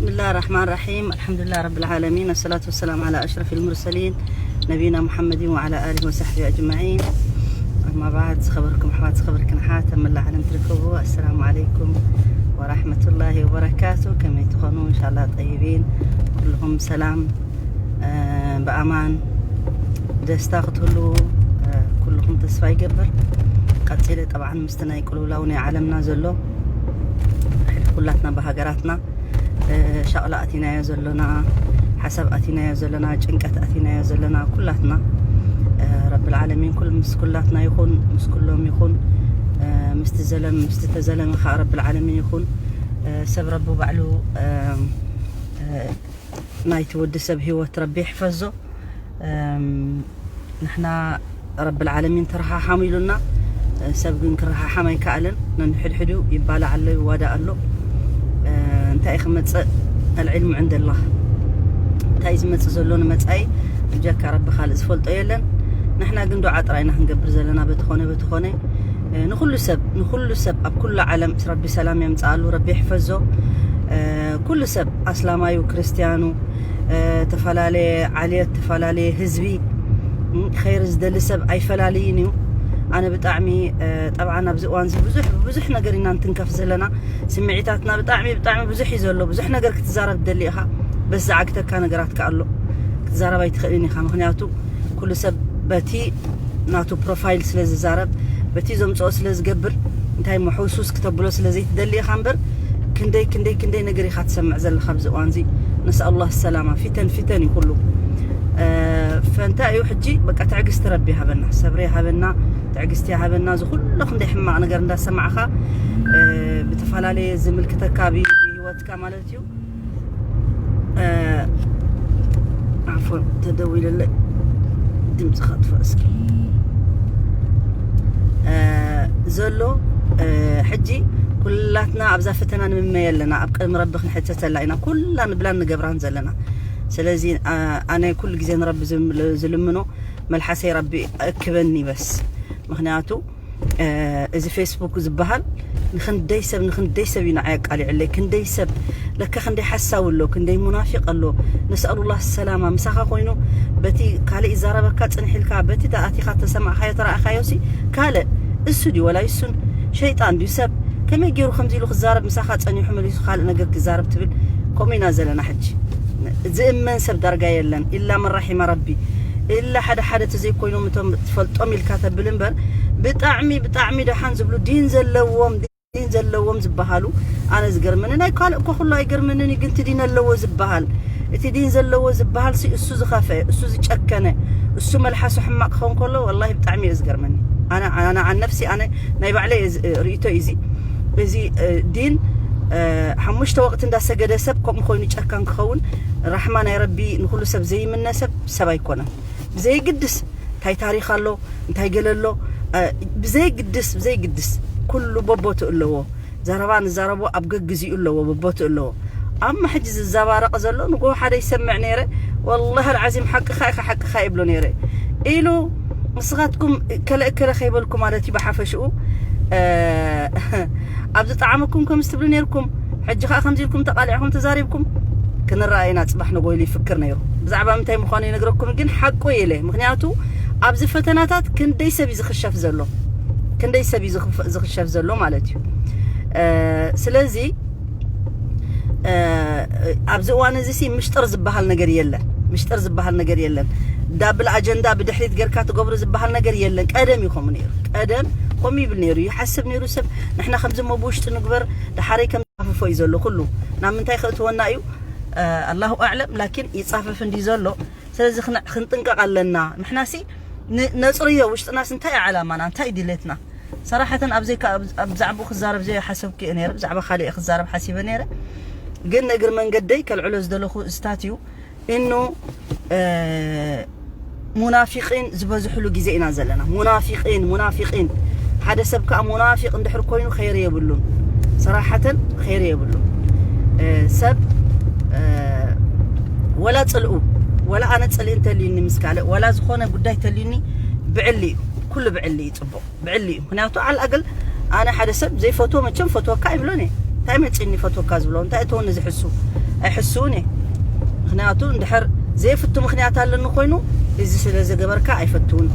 بسم الله الرحمن الرحيم. الحمد لله رب العالمين، والصلاة والسلام على أشرف المرسلين نبينا محمد وعلى آله وصحبه أجمعين. أما بعد، ዝኸበርኩም ኣሕዋት፣ ዝኸበርክን ኣሓት ኣብ መላእ ዓለም ትርከቡ፣ السلام عليكم ورحمة الله وبركاته. ከመይ ትኾኑ؟ إن شاء الله طيبين، ኩልኹም ሰላም፣ እ፣ ብኣማን ደስታ ክትህሉ፣ እ፣ ኩልኹም ተስፋ ይገብር። ቀጺለ ጠብዓን ምስቲ ናይ ቅልውላው ናይ ዓለምና ዘሎ ኩላትና ብሃገራትና እ፣ ሻቕላ ኣቲናዮ ዘሎና፣ ሓሳብ ኣቲናዮ ዘለና፣ ጭንቀት ኣቲናዮ ዘለና ኩላትና፣ እ፣ ረብል ዓለሚን ኩል ምስ ኩላትና ይኹን፣ ምስ ኩሎም ይኹን። እ፣ ምስቲ ዘለም፣ ምስቲ ተዘለመ ኸዓ ረብል ዓለሚን ይኹን። እ፣ ሰብ ረቢ ባዕሉ፣ እ፣ እ፣ ናይቲ ወዲ ሰብ ህይወት ረቢ ይሕፈዞ። እም፣ ንሕና ረብል ዓለሚን ተረሓሓሙ ኢሉና፣ ሰብ ግን ክረሓሓም ኣይከኣለን። ነንሕድሕዱ ይባላዕ ኣሎ፣ ይዋዳእ ኣሎ። እ፣ እንታይ ክመጽእ ኣልዕልሙ ዕንደላህ፣ እንታይ ዝመጽእ ዘሎ ንመጻኢ ብጀካ ረቢ ካልእ ዝፈልጦ የለን። ንሕና ግን ዱዓ ጥራይና ክንገብር ዘለና በቲ ኾነ በቲ ኾነ። እ፣ ንኹሉ ሰብ፣ ንኹሉ ሰብ ኣብ ኩሉ ዓለም ረቢ ሰላም የምጽኣሉ፣ ረቢ ይሕፈዞ። እ፣ ኩሉ ሰብ ኣስላማዩ፣ ክርስትያኑ፣ እ፣ ተፈላለየ ዓልየት፣ ተፈላለየ ህዝቢ፣ እ፣ ኸይሪ ዝደሊ ሰብ ኣይፈላልይን እዩ። ኣነ ብጣዕሚ፣ እ፣ ጠብዓን ኣብዚ እዋን እዚ ብዙሕ፣ ብዙሕ ነገር ኢና እንትንከፍ ዘለና። ስምዒታትና ብጣዕሚ፣ ብጣዕሚ ብዙሕ እዩ ዘሎ። ብዙሕ ነገር ክትዛረብ ትደሊ ኢኻ። በዚ ዝዓግተካ ነገራት ከኣ ኣሎ። ክትዛረብ ኣይትኽእልን ኢኻ። ምኽንያቱ ኩሉ ሰብ በቲ ናቱ ፕሮፋይል ስለ ዝዛረብ፣ በቲ ዘምጽኦ ስለ ዝገብር፣ እንታይ እሞ ሕውስውስ ክተብሎ ስለ ዘይትደሊ ኢኻ እምበር፣ ክንደይ፣ ክንደይ፣ ክንደይ ነገር ኢኻ ትሰምዕ ዘለኻ ኣብዚ እዋን እዚ። ነስኣሉላህ ሰላማ። ፊተን፣ ፊተን እዩ ኩሉ። እ፣ ፈንታ እዩ ሕጂ፣ በቃ ትዕግስቲ ረቢ ይሃበና፣ ሰብሪ ይሃበና፣ ትዕግስቲ ይሃበና። እዚ ኩሉ ክንደይ ሕማቕ ነገር እንዳሰማዕኻ፣ እ፣ ብተፈላለየ ዝምልክተካ ብ-፣ ብህይወትካ ማለት እዩ። እ፣ ዓፎን ተደዊለለይ፣ ድምፂ ከጥፍእ እስኪ። እ፣ ዘሎ፣ እ፣ ሕጂ ኩላትና ኣብዛ ፈተና ንምመየ ኣለና፣ ኣብ ቅድሚ ረቢ ክንሕተተላ ኢና ኩላ ንብላን ንገብራን ዘለና። ስለዚ፣ እ፣ ኣነ ኩሉ ግዜ ንረቢ ዝም-፣ ዝልምኖ፣ መልሓሰይ ረቢ ኣእክበኒ በስ። ምኽንያቱ፣ እ፣ እዚ ፌስቡክ ዝበሃል ንኽንደይ ሰብ፣ ንኽንደይ ሰብ እዩ ንዓይ ኣቃሊዕለይ። ክንደይ ሰብ፣ ለካ ክንደይ ሓሳዊ ኣሎ፣ ክንደይ ሙናፊቕ ኣሎ። ነስኣሉላህ ሰላማ። ምሳኻ ኮይኑ በቲ ካልእ ይዛረበካ ጽንሕ ኢልካ፣ በቲ ተኣቲኻ ተሰማዕካዮ፣ ተረኣኻዮ ሲ ካልእ። እሱ ድዩ ወላ እሱን ሸይጣን ድዩ ሰብ? ከመይ ገይሩ ከምዚ ኢሉ ክዛረብ፣ ምሳኻ ጸኒሑ መሊሱ ካልእ ነገር ክዛረብ ትብል? ከምኡ ኢና ዘለና ሕጂ። ዝእመን ሰብ ዳርጋ የለን፣ ኢላ መን ረሒመ ረቢ። ኢላ ሓደ ሓደ ተዘይኮይኖም እቶም ትፈልጦም ኢልካ ተብል እምበር፣ ብጣዕሚ፣ ብጣዕሚ ደሓን ዝብሉ ዲን ዘለዎም፣ ዲን ዘለዎም ዝበሃሉ፣ ኣነ ዝገርመኒ፣ ናይ ካልእ እኮ ኩሉ ኣይገርመንን እዩ፣ ግን እቲ ዲን ኣለዎ ዝበሃል፣ እቲ ዲን ዘለዎ ዝበሃል ሲ እሱ ዝኸፈ፣ እሱ ዝጨከነ፣ እሱ መልሓሱ ሕማቕ ክኸውን ከሎ፣ ወላሂ ብጣዕሚ እዩ ዝገርመኒ። ኣነ፣ ኣነ፣ ኣነ ነፍሲ፣ ኣነ ናይ ባዕለይ እዚ፣ እ፣ ርእይቶ እዩ እዚ። እዚ፣ እ፣ ዲን፣ እ፣ ሓሙሽተ ወቕቲ እንዳሰገደ ሰብ ከምኡ ኮይኑ ጨካን ክኸውን፣ ራሕማ ናይ ረቢ ንኹሉ ሰብ ዘይምነ ሰብ፣ ሰብ ኣይኮነን። ብዘይግድስ እንታይ ታሪኽ ኣሎ፣ እንታይ ገለ ኣሎ፣ እ፣ ብዘይግድስ፣ ብዘይግድስ ኩሉ በቦትኡ ኣለዎ። ዘረባ ንዛረቦ ኣብ ገግዚኡ ኣለዎ፣ በቦትኡ ኣለዎ። ኣማ ሕጂ ዝዘባረቕ ዘሎ ንጎ ሓደ ይሰምዕ ነይረ፣ ወላሂ ኣልዓዚም ሓቅኻ ኢኻ፣ ሓቅኻ ይብሎ ነይረ ኢሉ፣ ንስኻትኩም ከለ እከለ ከይበልኩ ማለት እዩ ብሓፈሽኡ፣ እ፣ ኣብ ዝጠዓመኩም ከምዚ ትብሉ ነይርኩም፣ ሕጂ ኸኣ ከምዚ ኢልኩም ተቓሊዕኹም ተዛሪብኩም፣ ክንረኣየና ጽባሕ ንጎ ኢሉ ይፍክር ነይሩ። ብዛዕባ ምንታይ ምዃኑ ይነግረኩም ግን ሓቁ ኢለ። ምኽንያቱ ኣብዚ ፈተናታት ክንደይ ሰብ እዩ ዝኽሸፍ ዘሎ፣ ክንደይ ሰብ እዩ ዝኽፍ-፣ ዝኽሸፍ ዘሎ ማለት እዩ። እ፣ ስለዚ፣ እ፣ ኣብዚ እዋን እዚ ሲ ምሽጥር ዝበሃል ነገር የለን፣ ምሽጥር ዝበሃል ነገር የለን። ዳብል ኣጀንዳ ብድሕሪት ጌርካ ትገብሮ ዝበሃል ነገር የለን። ቀደም እዩ ከምኡ ነይሩ፣ ቀደም ከምኡ ይብል ነይሩ፣ ይሓስብ ነይሩ ሰብ። ንሕና ከምዚ እሞ ብውሽጢ ንግበር፣ ደሓረይ ከም ጻፍፎ እዩ ዘሎ ኩሉ። ናብ ምንታይ ከእትወና እዩ? እ፣ ኣላሁ ኣዕለም፣ ላኪን ይጻፈፍ እንዲ ዘሎ። ስለዚ ክን-፣ ክንጥንቀቕ ኣለና። ንሕናሲ ን-፣ ነጽርዮ ውሽጥናስ እንታይ እዩ ዓላማና? እንታይ እዩ ድሌትና? ሰራሕተን ኣብ ዘይካ-፣ ኣብ፣ ኣብ ብዛዕባኡ ክዛረብ ዘይሓሰብኩ እየ ነይረ፣ ብዛዕባ ካልእ እየ ክዛረብ ሓሲበ ነይረ። ግን ንእግሪ መንገደይ ከልዕሎ ዝደለኹ እስታት እዩ። እኑ፣ እ፣ ሙናፊቂን ዝበዝሕሉ ግዜ ኢና ዘለና። ሙናፊቂን፣ ሙናፊቂን። ሓደ ሰብ ከኣ ሙናፊቅ እንድሕር ኮይኑ ኸይሪ የብሉን። ሰራሓተን ኸይሪ የብሉን። እ፣ ሰብ፣ እ፣ ወላ ጽልኡ፣ ወላ ኣነ ጽልኢ እንተልዩኒ ምስ ካልእ፣ ወላ ዝኾነ ጉዳይ ተልዩኒ ብዕሊ እዩ። ኩሉ ብዕሊ እዩ ጽቡቕ። ብዕሊ እዩ። ምኽንያቱ ዓል ኣገል ኣነ ሓደ ሰብ ዘይፈትዎ መቸም ፈትወካ ኣይብሎን እየ። እንታይ መጺኒ ፈትወካ ዝብሎ? እንታይ እተወኒ ዝሕሱ? ኣይሕስውን እየ። ምክንያቱ እንድሕር ዘይፍቱ ምክንያት ኣለኒ ኮይኑ፣ እዚ ስለ ዘገበርካ ኣይፈትውን፣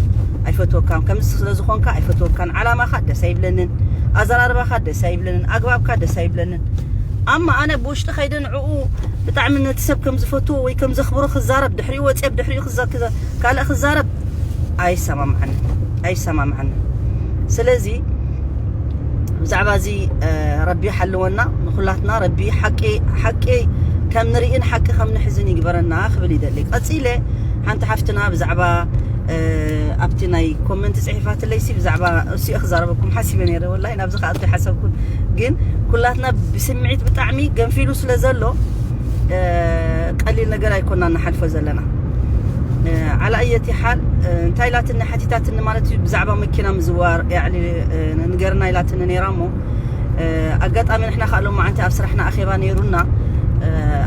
ኣይፈትወካን፣ ከምዚ ስለ ዝኾንካ ኣይፈትወካን፣ ዓላማኻ ደስ ኣይብለንን፣ ኣዘራርባኻ ደስ ኣይብለንን፣ ኣግባብካ ደስ ኣይብለንን። ኣማ ኣነ ብውሽጢ ከይደ ንዕኡ ብጣዕሚ ነቲ ሰብ ከም ዝፈትዎ ወይ ከም ዘኽብሮ ክዛረብ፣ ድሕሪኡ ወፅየ ብድሕሪኡ ክዛ- ክዛ- ካልእ ክዛረብ ኣይሰማምዓንን፣ ኣይሰማምዓንን። ስለዚ ብዛዕባ እዚ ረቢ ሓልወና ንኩላትና፣ ረቢ ሓቂ ሓቂ ከም ንርእን ሓቂ ከም ንሕዝን ይግበረና ክብል ይደሊ። ቀጺለ ሓንቲ ሓፍትና ብዛዕባ ኣብቲ ናይ ኮመንት ጽሒፋትለይሲ ብዛዕባ እሱ ክዛረበኩም ሓሲበ ነይረ። ወላሂ ናብዚ ከኣ ሓሰብኩን፣ ግን ኩላትና ብስምዒት ብጣዕሚ ገንፊሉ ስለ ዘሎ ቀሊል ነገር ኣይኮና ንሓልፎ ዘለና። ዓላ እየት ይሓል እንታይ ኢላትኒ ሓቲታትኒ ማለት እዩ፣ ብዛዕባ መኪና ምዝዋር ንገርና ኢላትኒ ነይራ። እሞ ኣጋጣሚ ንሕና ከዓ ሎም መዓንቲ ኣብ ስራሕና ኣኼባ ነይሩና፣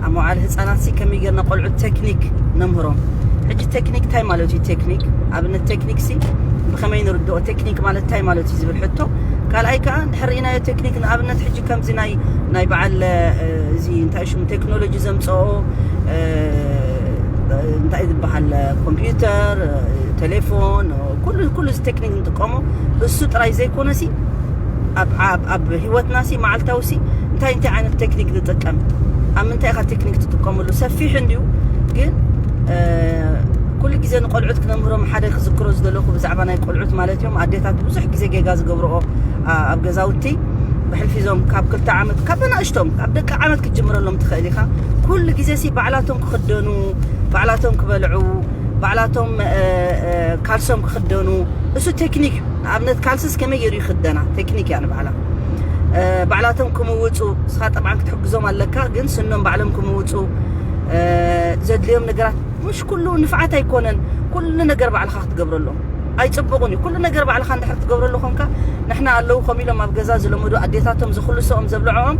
ኣብ መውዓል ህፃናት ሲ ከመይ ጌርና ቆልዑት ቴክኒክ ነምህሮም። ሕጂ ቴክኒክ እንታይ ማለት እዩ? ቴክኒክ ኣብነት ቴክኒክ ሲ ብኸመይ ንርድኦ? ቴክኒክ ማለት እንታይ ማለት እዩ ዝብል ሕቶ። ካልኣይ ከዓ ድሕር ኢናዮ ቴክኒክ ንኣብነት ሕጂ ከምዚ ናይ ናይ በዓል እዚ እንታይ ሽሙ ቴክኖሎጂ ዘምፀኦ እንታይ ዝበሃል ኮምፒውተር፣ ቴሌፎን፣ ኩሉ ኩሉ እዚ ቴክኒክ ንጥቀሞ እሱ ጥራይ ዘይኮነ ሲ ኣብ ኣብ ኣብ ህይወትና ሲ መዓልታዊ ሲ እንታይ እንታይ ዓይነት ቴክኒክ ንጥቀም፣ ኣብ ምንታይ ኢኻ ቴክኒክ ትጥቀመሉ ሰፊሕ እንድዩ። ግን ኩሉ ግዜ ንቆልዑት ክነምህሮም ሓደ ክዝክሮ ዝደለኹ ብዛዕባ ናይ ቆልዑት ማለት እዮም ኣዴታት ብዙሕ ግዜ ጌጋ ዝገብርኦ ኣብ ገዛውቲ ብሕልፊ ዞም ካብ ክልተ ዓመት ካብ ንእሽቶም ካብ ደቂ ዓመት ክትጅምረሎም ትኽእል ኢኻ። ኩሉ ግዜ ሲ ባዕላቶም ክኽደኑ፣ ባዕላቶም ክበልዑ፣ ባዕላቶም ካልሶም ክኽደኑ፣ እሱ ቴክኒክ። ንኣብነት ካልስስ ከመይ ገይሩ ይኽደና ቴክኒክ እያ ንባዕላ። ባዕላቶም ክምውፁ፣ ንስኻ ጠብዓን ክትሕግዞም ኣለካ፣ ግን ስኖም ባዕሎም ክምውፁ፣ ዘድልዮም ነገራት። ምሽ ኩሉ ንፍዓት ኣይኮነን ኩሉ ነገር ባዕልኻ ክትገብረሎም ኣይፅቡቕን እዩ። ኩሉ ነገር ባዕልኻ እንድሕር ትገብረሉ ኮንካ፣ ንሕና ኣለዉ ከም ኢሎም ኣብ ገዛ ዝለመዱ ኣዴታቶም ዝኽልሶኦም ዘብልዖኦም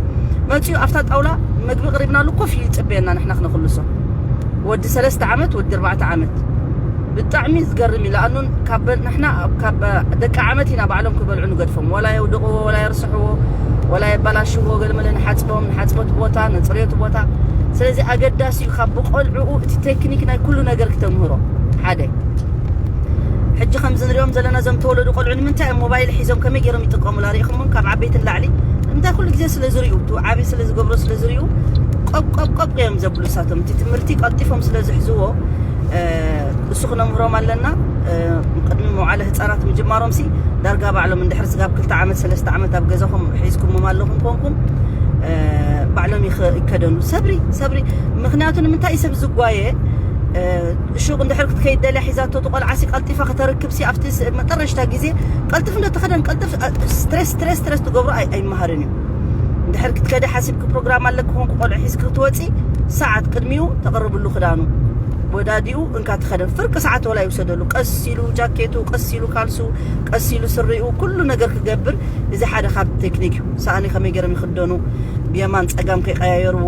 መፅኡ ኣብታ ጣውላ መግቢ ቅሪብናሉ ኮፍ ኢሉ ይፅበየና ንሕና ክነኽልሶ። ወዲ ሰለስተ ዓመት ወዲ ኣርባዕተ ዓመት ብጣዕሚ ዝገርም እዩ። ለኣኑን ካብ ንሕና ካብ ደቂ ዓመት ኢና ባዕሎም ክበልዑ ንገድፎም። ወላ የውድቕዎ፣ ወላ የርስሕዎ፣ ወላ የባላሽዎ፣ ገለመለ ንሓፅቦም፣ ንሓፅቦ እቲ ቦታ፣ ነፅርዮ እቲ ቦታ። ስለዚ ኣገዳሲ እዩ ካብ ብቆልዕኡ እቲ ቴክኒክ ናይ ኩሉ ነገር ክተምህሮ ሓደ። ሕጂ ከምዚ ንሪኦም ዘለና እዞም ተወለዱ ቆልዑ ንምንታይ እዮም ሞባይል ሒዞም ከመይ ገይሮም ይጥቀሙላ ሪኢኹም? ካብ ዓበይቲ ንላዕሊ ንምንታይ ኩሉ ግዜ ስለ ዝሪኡ፣ እቲ ዓብዪ ስለ ዝገብሮ ስለ ዝሪኡ ቆብ ቆብ ቆብ እዮም ዘብሉ እሳቶም። እቲ ትምህርቲ ቀልጢፎም ስለ ዝሕዝዎ እሱ ክነምህሮም ኣለና። ቅድሚ መውዓለ ህፃናት ምጅማሮም ሲ ዳርጋ ባዕሎም እንድሕር ስጋብ ክልተ ዓመት ሰለስተ ዓመት ኣብ ገዛኹም ሒዝኩሞም ኣለኹም ኮንኩም ባዕሎም ይኸደኑ። ሰብሪ ሰብሪ። ምክንያቱ ንምንታይ ሰብ ዝጓየ ሹቅ እንድሕር ክትከይድ ደልያ ሒዛቶ ትቆልዓ ሲ ቀልጢፋ ከተርክብ ሲ ኣብቲ መጠረሽታ ግዜ ቀልጥፍ እንዶ ተኸደን ቀልጥፍ። ስትሬስ ስትሬስ ስትሬስ ትገብሮ ኣይመሃርን እዩ። እንድሕር ክትከደ ሓሲብኪ ፕሮግራም ኣለኪ ኮንኩ ቆልዑ ሒዝኪ ክትወፂ ሰዓት ቅድሚኡ ተቕርብሉ ክዳኑ ወዳዲኡ እንካ ትኸደን ፍርቂ ሰዓት ወላ ይውሰደሉ። ቀስ ኢሉ ጃኬቱ፣ ቀስ ኢሉ ካልሱ፣ ቀስ ኢሉ ስሪኡ ኩሉ ነገር ክገብር። እዚ ሓደ ካብ ቴክኒክ እዩ። ሰኣኒ ከመይ ገይሮም ይኽደኑ፣ ብየማን ፀጋም ከይቀያየርዎ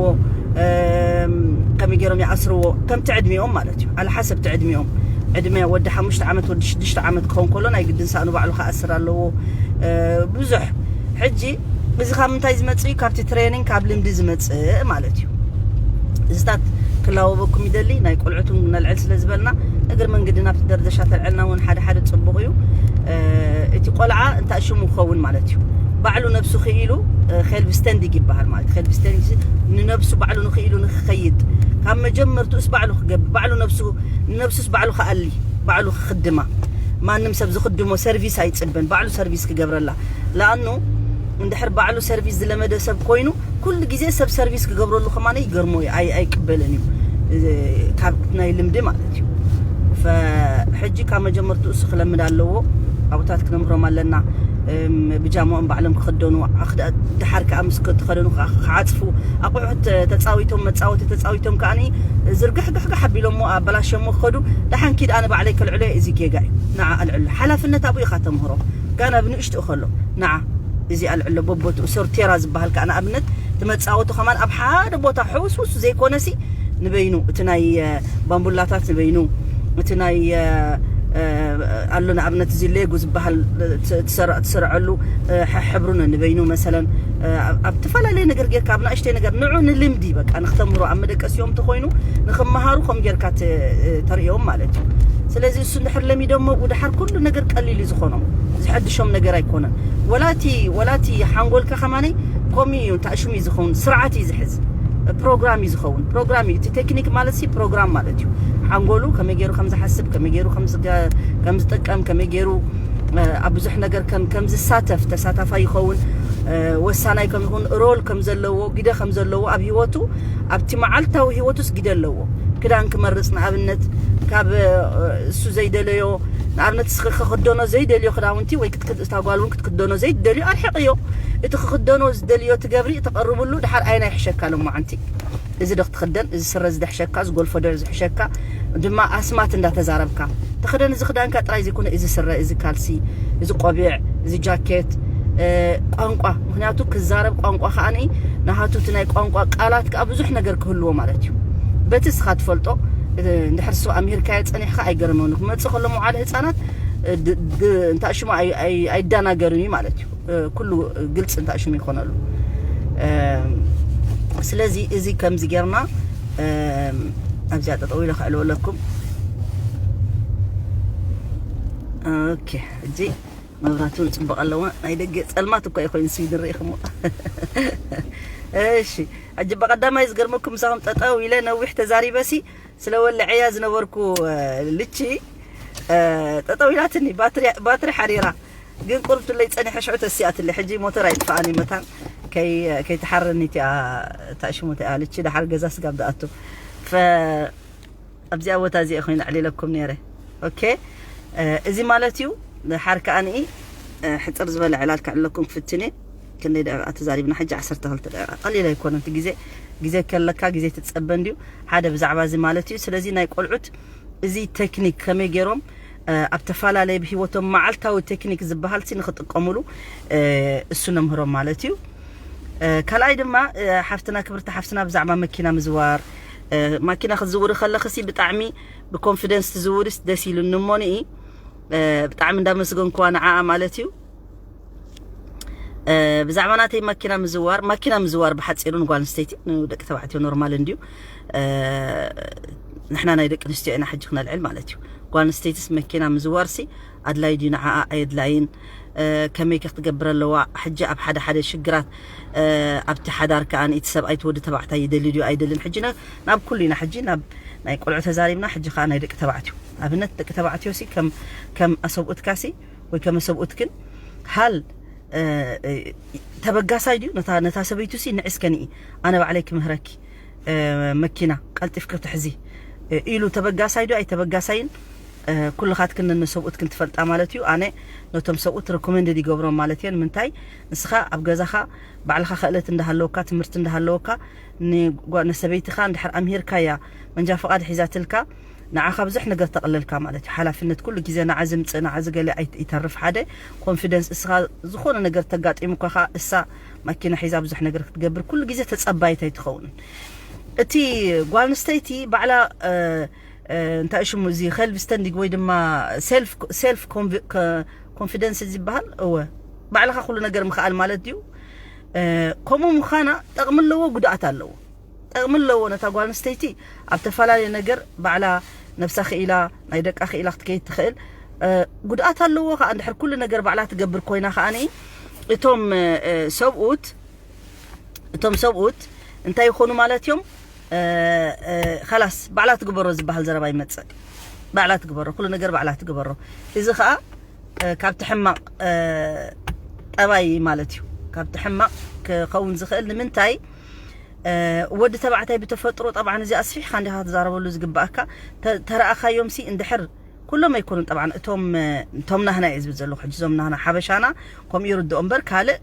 ከመይ ገይሮም ይኣስርዎ፣ ከምቲ ዕድሚኦም ማለት እዩ። ኣልሓሰብ እቲ ዕድሚኦም፣ ዕድመ ወዲ ሓሙሽተ ዓመት ወዲ ሽዱሽተ ዓመት ክኸውን ከሎ ናይ ግድን ሳእኑ ባዕሉ ክኣስር ኣለዎ። ብዙሕ ሕጂ እዚ ካብ ምንታይ ዝመፅእ እዩ? ካብቲ ትሬኒንግ ካብ ልምዲ ዝመፅእ ማለት እዩ። እዚታት ክላወበኩም ይደሊ። ናይ ቆልዑትን ነልዕል ስለ ዝበልና እግር መንገዲ ናብቲ ደርደሻ ተልዕልና እውን ሓደ ሓደ ፅቡቕ እዩ። እቲ ቆልዓ እንታይ ሽሙ ክኸውን ማለት እዩ? ባዕሉ ነብሱ ክኢሉ ሄልቭ ስቴንዲግ ይበሃል ማለት ሄልቭ ስቴንዲግ ንነብሱ ባዕሉ ንክኢሉ ንክኸይድ ካብ መጀመርትኡስ ባዕሉ ክገብር ባዕሉ ነብሱ ንነብሱስ ባዕሉ ክኣሊ ባዕሉ ክኽድማ ማንም ሰብ ዝኽድሞ ሰርቪስ ኣይፅበን ባዕሉ ሰርቪስ ክገብረላ። ለኣኑ እንድሕር ባዕሉ ሰርቪስ ዝለመደ ሰብ ኮይኑ ኩሉ ግዜ ሰብ ሰርቪስ ክገብረሉ ከማነ ይገርሞ እዩ። ኣይቅበልን እዩ ካብ ናይ ልምዲ ማለት እዩ። ሕጂ ካብ መጀመርትኡ እሱ ክለምድ ኣለዎ። ኣብታት ክነምህሮም ኣለና። ብጃማኦም ባዕሎም ክኽደኑ ድሓር ከዓ ምስ ተኸደኑ ክዓፅፉ ኣቑሑት ተፃዊቶም መፃወቲ ተፃዊቶም ከዓ ዝርግሕግሕግሕ ኣቢሎሞ ኣበላሸሞ ክኸዱ። ደሓን ኪድ ኣነ ባዕለይ ከልዕሎ እዚ ጌጋ እዩ። ንዓ ኣልዕሉ ሓላፍነት ኣብኡ ኢኻ ተምህሮ። ጋና ብንእሽትኡ ከሎ ንዓ እዚ ኣልዕሎ በቦትኡ ሶርቴራ ዝበሃል ከዓ ንኣብነት እቲ መፃወቱ ከማን ኣብ ሓደ ቦታ ሕውስውስ ዘይኮነሲ ንበይኑ እቲ ናይ ባምቡላታት ንበይኑ እቲ ናይ ኣሎ። ንኣብነት እዚ ሌጎ ዝበሃል ትሰርዐሉ ሕብሩ ንበይኑ መሰለን ኣብ ተፈላለየ ነገር ጌርካ ኣብ ናእሽተይ ነገር ንዑ ንልምዲ በቃ ንክተምሮ ኣብ መደቀሲኦም ተኮይኑ ንክመሃሩ ከም ጌርካ ተርእዮም ማለት እዩ። ስለዚ እሱ እንድሕር ለሚዶሞ ብድሓር ኩሉ ነገር ቀሊል እዩ ዝኾኖም፣ ዝሐድሾም ነገር ኣይኮነን። ወላቲ ወላቲ ሓንጎልካ ከማነይ ኮሚ እዩ ታእሽሙ እዩ ዝኸውን፣ ስርዓት እዩ ዝሕዝ፣ ፕሮግራም እዩ ዝኸውን። ፕሮግራም እዩ እቲ ቴክኒክ ማለት ሲ ፕሮግራም ማለት እዩ። ሓንጎሉ ከመይ ገይሩ ከም ዝሓስብ፣ ከመይ ገይሩ ከም ዝጥቀም፣ ከመይ ገይሩ ኣብ ብዙሕ ነገር ከም ከም ዝሳተፍ፣ ተሳታፋይ ይኸውን፣ ወሳናይ ከም ይኹን፣ ሮል ከም ዘለዎ፣ ግደ ከም ዘለዎ ኣብ ህይወቱ፣ ኣብቲ መዓልታዊ ህይወቱስ ግደ ኣለዎ። ክዳን ክመርጽ ንኣብነት ካብ እሱ ዘይደለዮ ንኣብነት እስኺ ክክደኖ ዘይደልዮ ክዳውንቲ ወይ እታ ጓል እውን ክትክደኖ ዘይደልዮ ኣርሕቕዮ። እቲ ክክደኖ ዝደልዮ ትገብሪ ተቐርብሉ ድሓር ኣይና ይሕሸካ ሎማዓንቲ። እዚ ዶ ክትኽደን፣ እዚ ስረ እዚ ድሕሸካ፣ እዚ ጎልፎ ዶ ዝሕሸካ፣ ድማ ኣስማት እንዳተዛረብካ ተኸደን። እዚ ክዳንካ ጥራይ ዘይኮነ፣ እዚ ስረ፣ እዚ ካልሲ፣ እዚ ቆቢዕ፣ እዚ ጃኬት፣ ቋንቋ፣ ምክንያቱ ክዛረብ ቋንቋ ከዓኒ ናሃቱ እቲ ናይ ቋንቋ ቃላት ከዓ ብዙሕ ነገር ክህልዎ ማለት እዩ። በቲ እስኻ ትፈልጦ እንድሕር ሱ ኣምሂርካዮ ጸኒሕካ ኣይገርመኒ ክመጽእ ከሎ መውዓሊ ህፃናት እንታ ሽሙ ኣይዳናገርን እዩ ማለት እዩ። ኩሉ ግልፂ እንታ ሽሙ ይኾነሉ። ስለዚ እዚ ከምዚ ጌርና ኣብዚኣ ጠጠው ኢለ ክዕልወለኩም። ኦኬ፣ ሕጂ መብራቱ እውን ፅቡቅ ኣለዋ። ናይ ደገ ፀልማት እኳ ይኮይን ስዊድን ርኢኹሞ። እሺ፣ ሕጂ በቀዳማይ ዝገርመኩም ምሳኹም ጠጠው ኢለ ነዊሕ ተዛሪበሲ ስለ ወልዐያ ዝነበርኩ ልቺ ጠጠው ኢላትኒ፣ ባትሪ ሓሪራ። ግን ቁርብ ትለይ ጸኒሐ ሽዑ ተሲኣትለይ። ሕጂ ሞተር ኣይጥፋኣኒ መታን ከይትሓረኒ እቲኣ ታእሽሙ እቲኣ ልቺ ደሓር ገዛ ስጋብ ደኣቱ። ኣብዚኣ ቦታ እዚኣ ኮይነ ኣዕሊለኩም ነይረ። ኦኬ፣ እዚ ማለት እዩ። ደሓር ከኣ ንኢ ሕጽር ዝበለ ዕላል ከዕለኩም ክፍትን እየ። ክንደይ ደቂቃ ተዛሪብና ሕጂ? ዓሰርተ ክልተ ደቂቃ። ቀሊል ኣይኮነን እቲ ግዜ። ግዜ ከለካ ግዜ ትጸበ እንድዩ። ሓደ ብዛዕባ እዚ ማለት እዩ። ስለዚ ናይ ቆልዑት እዚ ቴክኒክ ከመይ ገይሮም ኣብ ተፈላለየ ብህይወቶም መዓልታዊ ቴክኒክ ዝበሃል ሲ ንክጥቀሙሉ እሱ ነምህሮም ማለት እዩ። ካልኣይ ድማ ሓፍትና ክብርቲ ሓፍትና ብዛዕባ መኪና ምዝዋር፣ ማኪና ክትዝውሪ ከለኽሲ ብጣዕሚ ብኮንፊደንስ ትዝውሪስ ደስ ኢሉኒ እሞ ንኢ ብጣዕሚ እንዳመስገንኩዋ ንዓኣ ማለት እዩ። ብዛዕባ ናተይ ማኪና ምዝዋር፣ ማኪና ምዝዋር ብሓፂሩ ንጓል ኣንስተይቲ፣ ንደቂ ተባዕትዮ ኖርማል እንድዩ። ንሕና ናይ ደቂ ኣንስትዮ ኢና ሕጂ ክነልዕል ማለት እዩ። ጓል ኣንስተይትስ መኪና ምዝዋርሲ ኣድላይ ድዩ ንዓኣ ኣየድላይን? ከመይ ከ ክትገብር ኣለዋ? ሕጂ ኣብ ሓደ ሓደ ሽግራት ኣብቲ ሓዳር ከኣ ንእቲ ሰብኣይ እቲ ወዲ ተባዕታይ ይደሊ ድዩ ኣይደልን? ሕጂ ናብ ኩሉ ኢና ሕጂ ናብ ናይ ቆልዑ ተዛሪብና፣ ሕጂ ከኣ ናይ ደቂ ተባዕትዮ። ኣብነት ደቂ ተባዕትዮ ሲ ከም ከም ኣሰብኡትካ ሲ ወይ ከመ ሰብኡትክን፣ ሃል ተበጋሳይ ድዩ ነታ ነታ ሰበይቱ ሲ ንዕስከ ንኢ ኣነ ባዕለይ ክምህረኪ መኪና ቀልጢፍኪ ክትሕዚ ኢሉ ተበጋሳይ ድዩ ኣይተበጋሳይን ኩልኻትክን ነሰብኡትክን ትፈልጣ ማለት እዩ። ኣነ ነቶም ሰብኡት ሪኮመንድድ ይገብሮም ማለት እየ። ንምንታይ ንስኻ ኣብ ገዛኻ ባዕልኻ ክእለት እንዳሃለወካ ትምህርቲ እንዳሃለወካ ንሰበይትኻ እንድሕር ኣምሂርካያ መንጃ ፍቓድ ሒዛትልካ ንዓኻ ብዙሕ ነገር ተቕልልካ ማለት እዩ። ሓላፍነት ኩሉ ግዜ ንዓ ዝምፅእ ንዓ ዝገለ ይተርፍ ሓደ ኮንፊደንስ እስኻ ዝኾነ ነገር ተጋጢሙካ ኸዓ እሳ ማኪና ሒዛ ብዙሕ ነገር ክትገብር ኩሉ ግዜ ተፀባይት ኣይትኸውንን። እቲ ጓል ኣንስተይቲ ባዕላ እንታይ ሽሙ እዚ ከልቭ ስተንዲግ ወይ ድማ ሴልፍ ኮንፊደንስ ዝበሃል እወ ባዕልኻ ኩሉ ነገር ምኽኣል ማለት ድዩ? ከምኡ ምዃና ጠቕሚ ኣለዎ፣ ጉድኣት ኣለዎ። ጠቕሚ ኣለዎ ነታ ጓል ኣንስተይቲ ኣብ ተፈላለየ ነገር ባዕላ ነብሳ ክኢላ ናይ ደቃ ክኢላ ክትከይድ ትኽእል። ጉድኣት ኣለዎ ከዓ እንድሕር ኩሉ ነገር ባዕላ ትገብር ኮይና ከዓ እቶም ሰብኡት እቶም ሰብኡት እንታይ ይኾኑ ማለት እዮም? ኸላስ ባዕላ ትግበሮ ዝበሃል ዘረባ ይመፅእ። ባዕላ ትግበሮ፣ ኩሉ ነገር ባዕላ ትግበሮ። እዚ ከዓ ካብቲ ሕማቕ ጠባይ ማለት እዩ። ካብቲ ሕማቕ ክኸውን ዝኽእል ንምንታይ? ወዲ ተባዕታይ ብተፈጥሮ ጠብዓን እዚ ኣስፊሕካ እንዲኻ ክትዛረበሉ ዝግባኣካ ተረኣኻዮም ሲ እንድሕር ኩሎም ኣይኮኑን ጠብዓን እቶም እቶም ናህና እየ ዝብል ዘለኹ ሕጂ እዞም ናህና ሓበሻና ከምኡ ይርድኦ እምበር ካልእ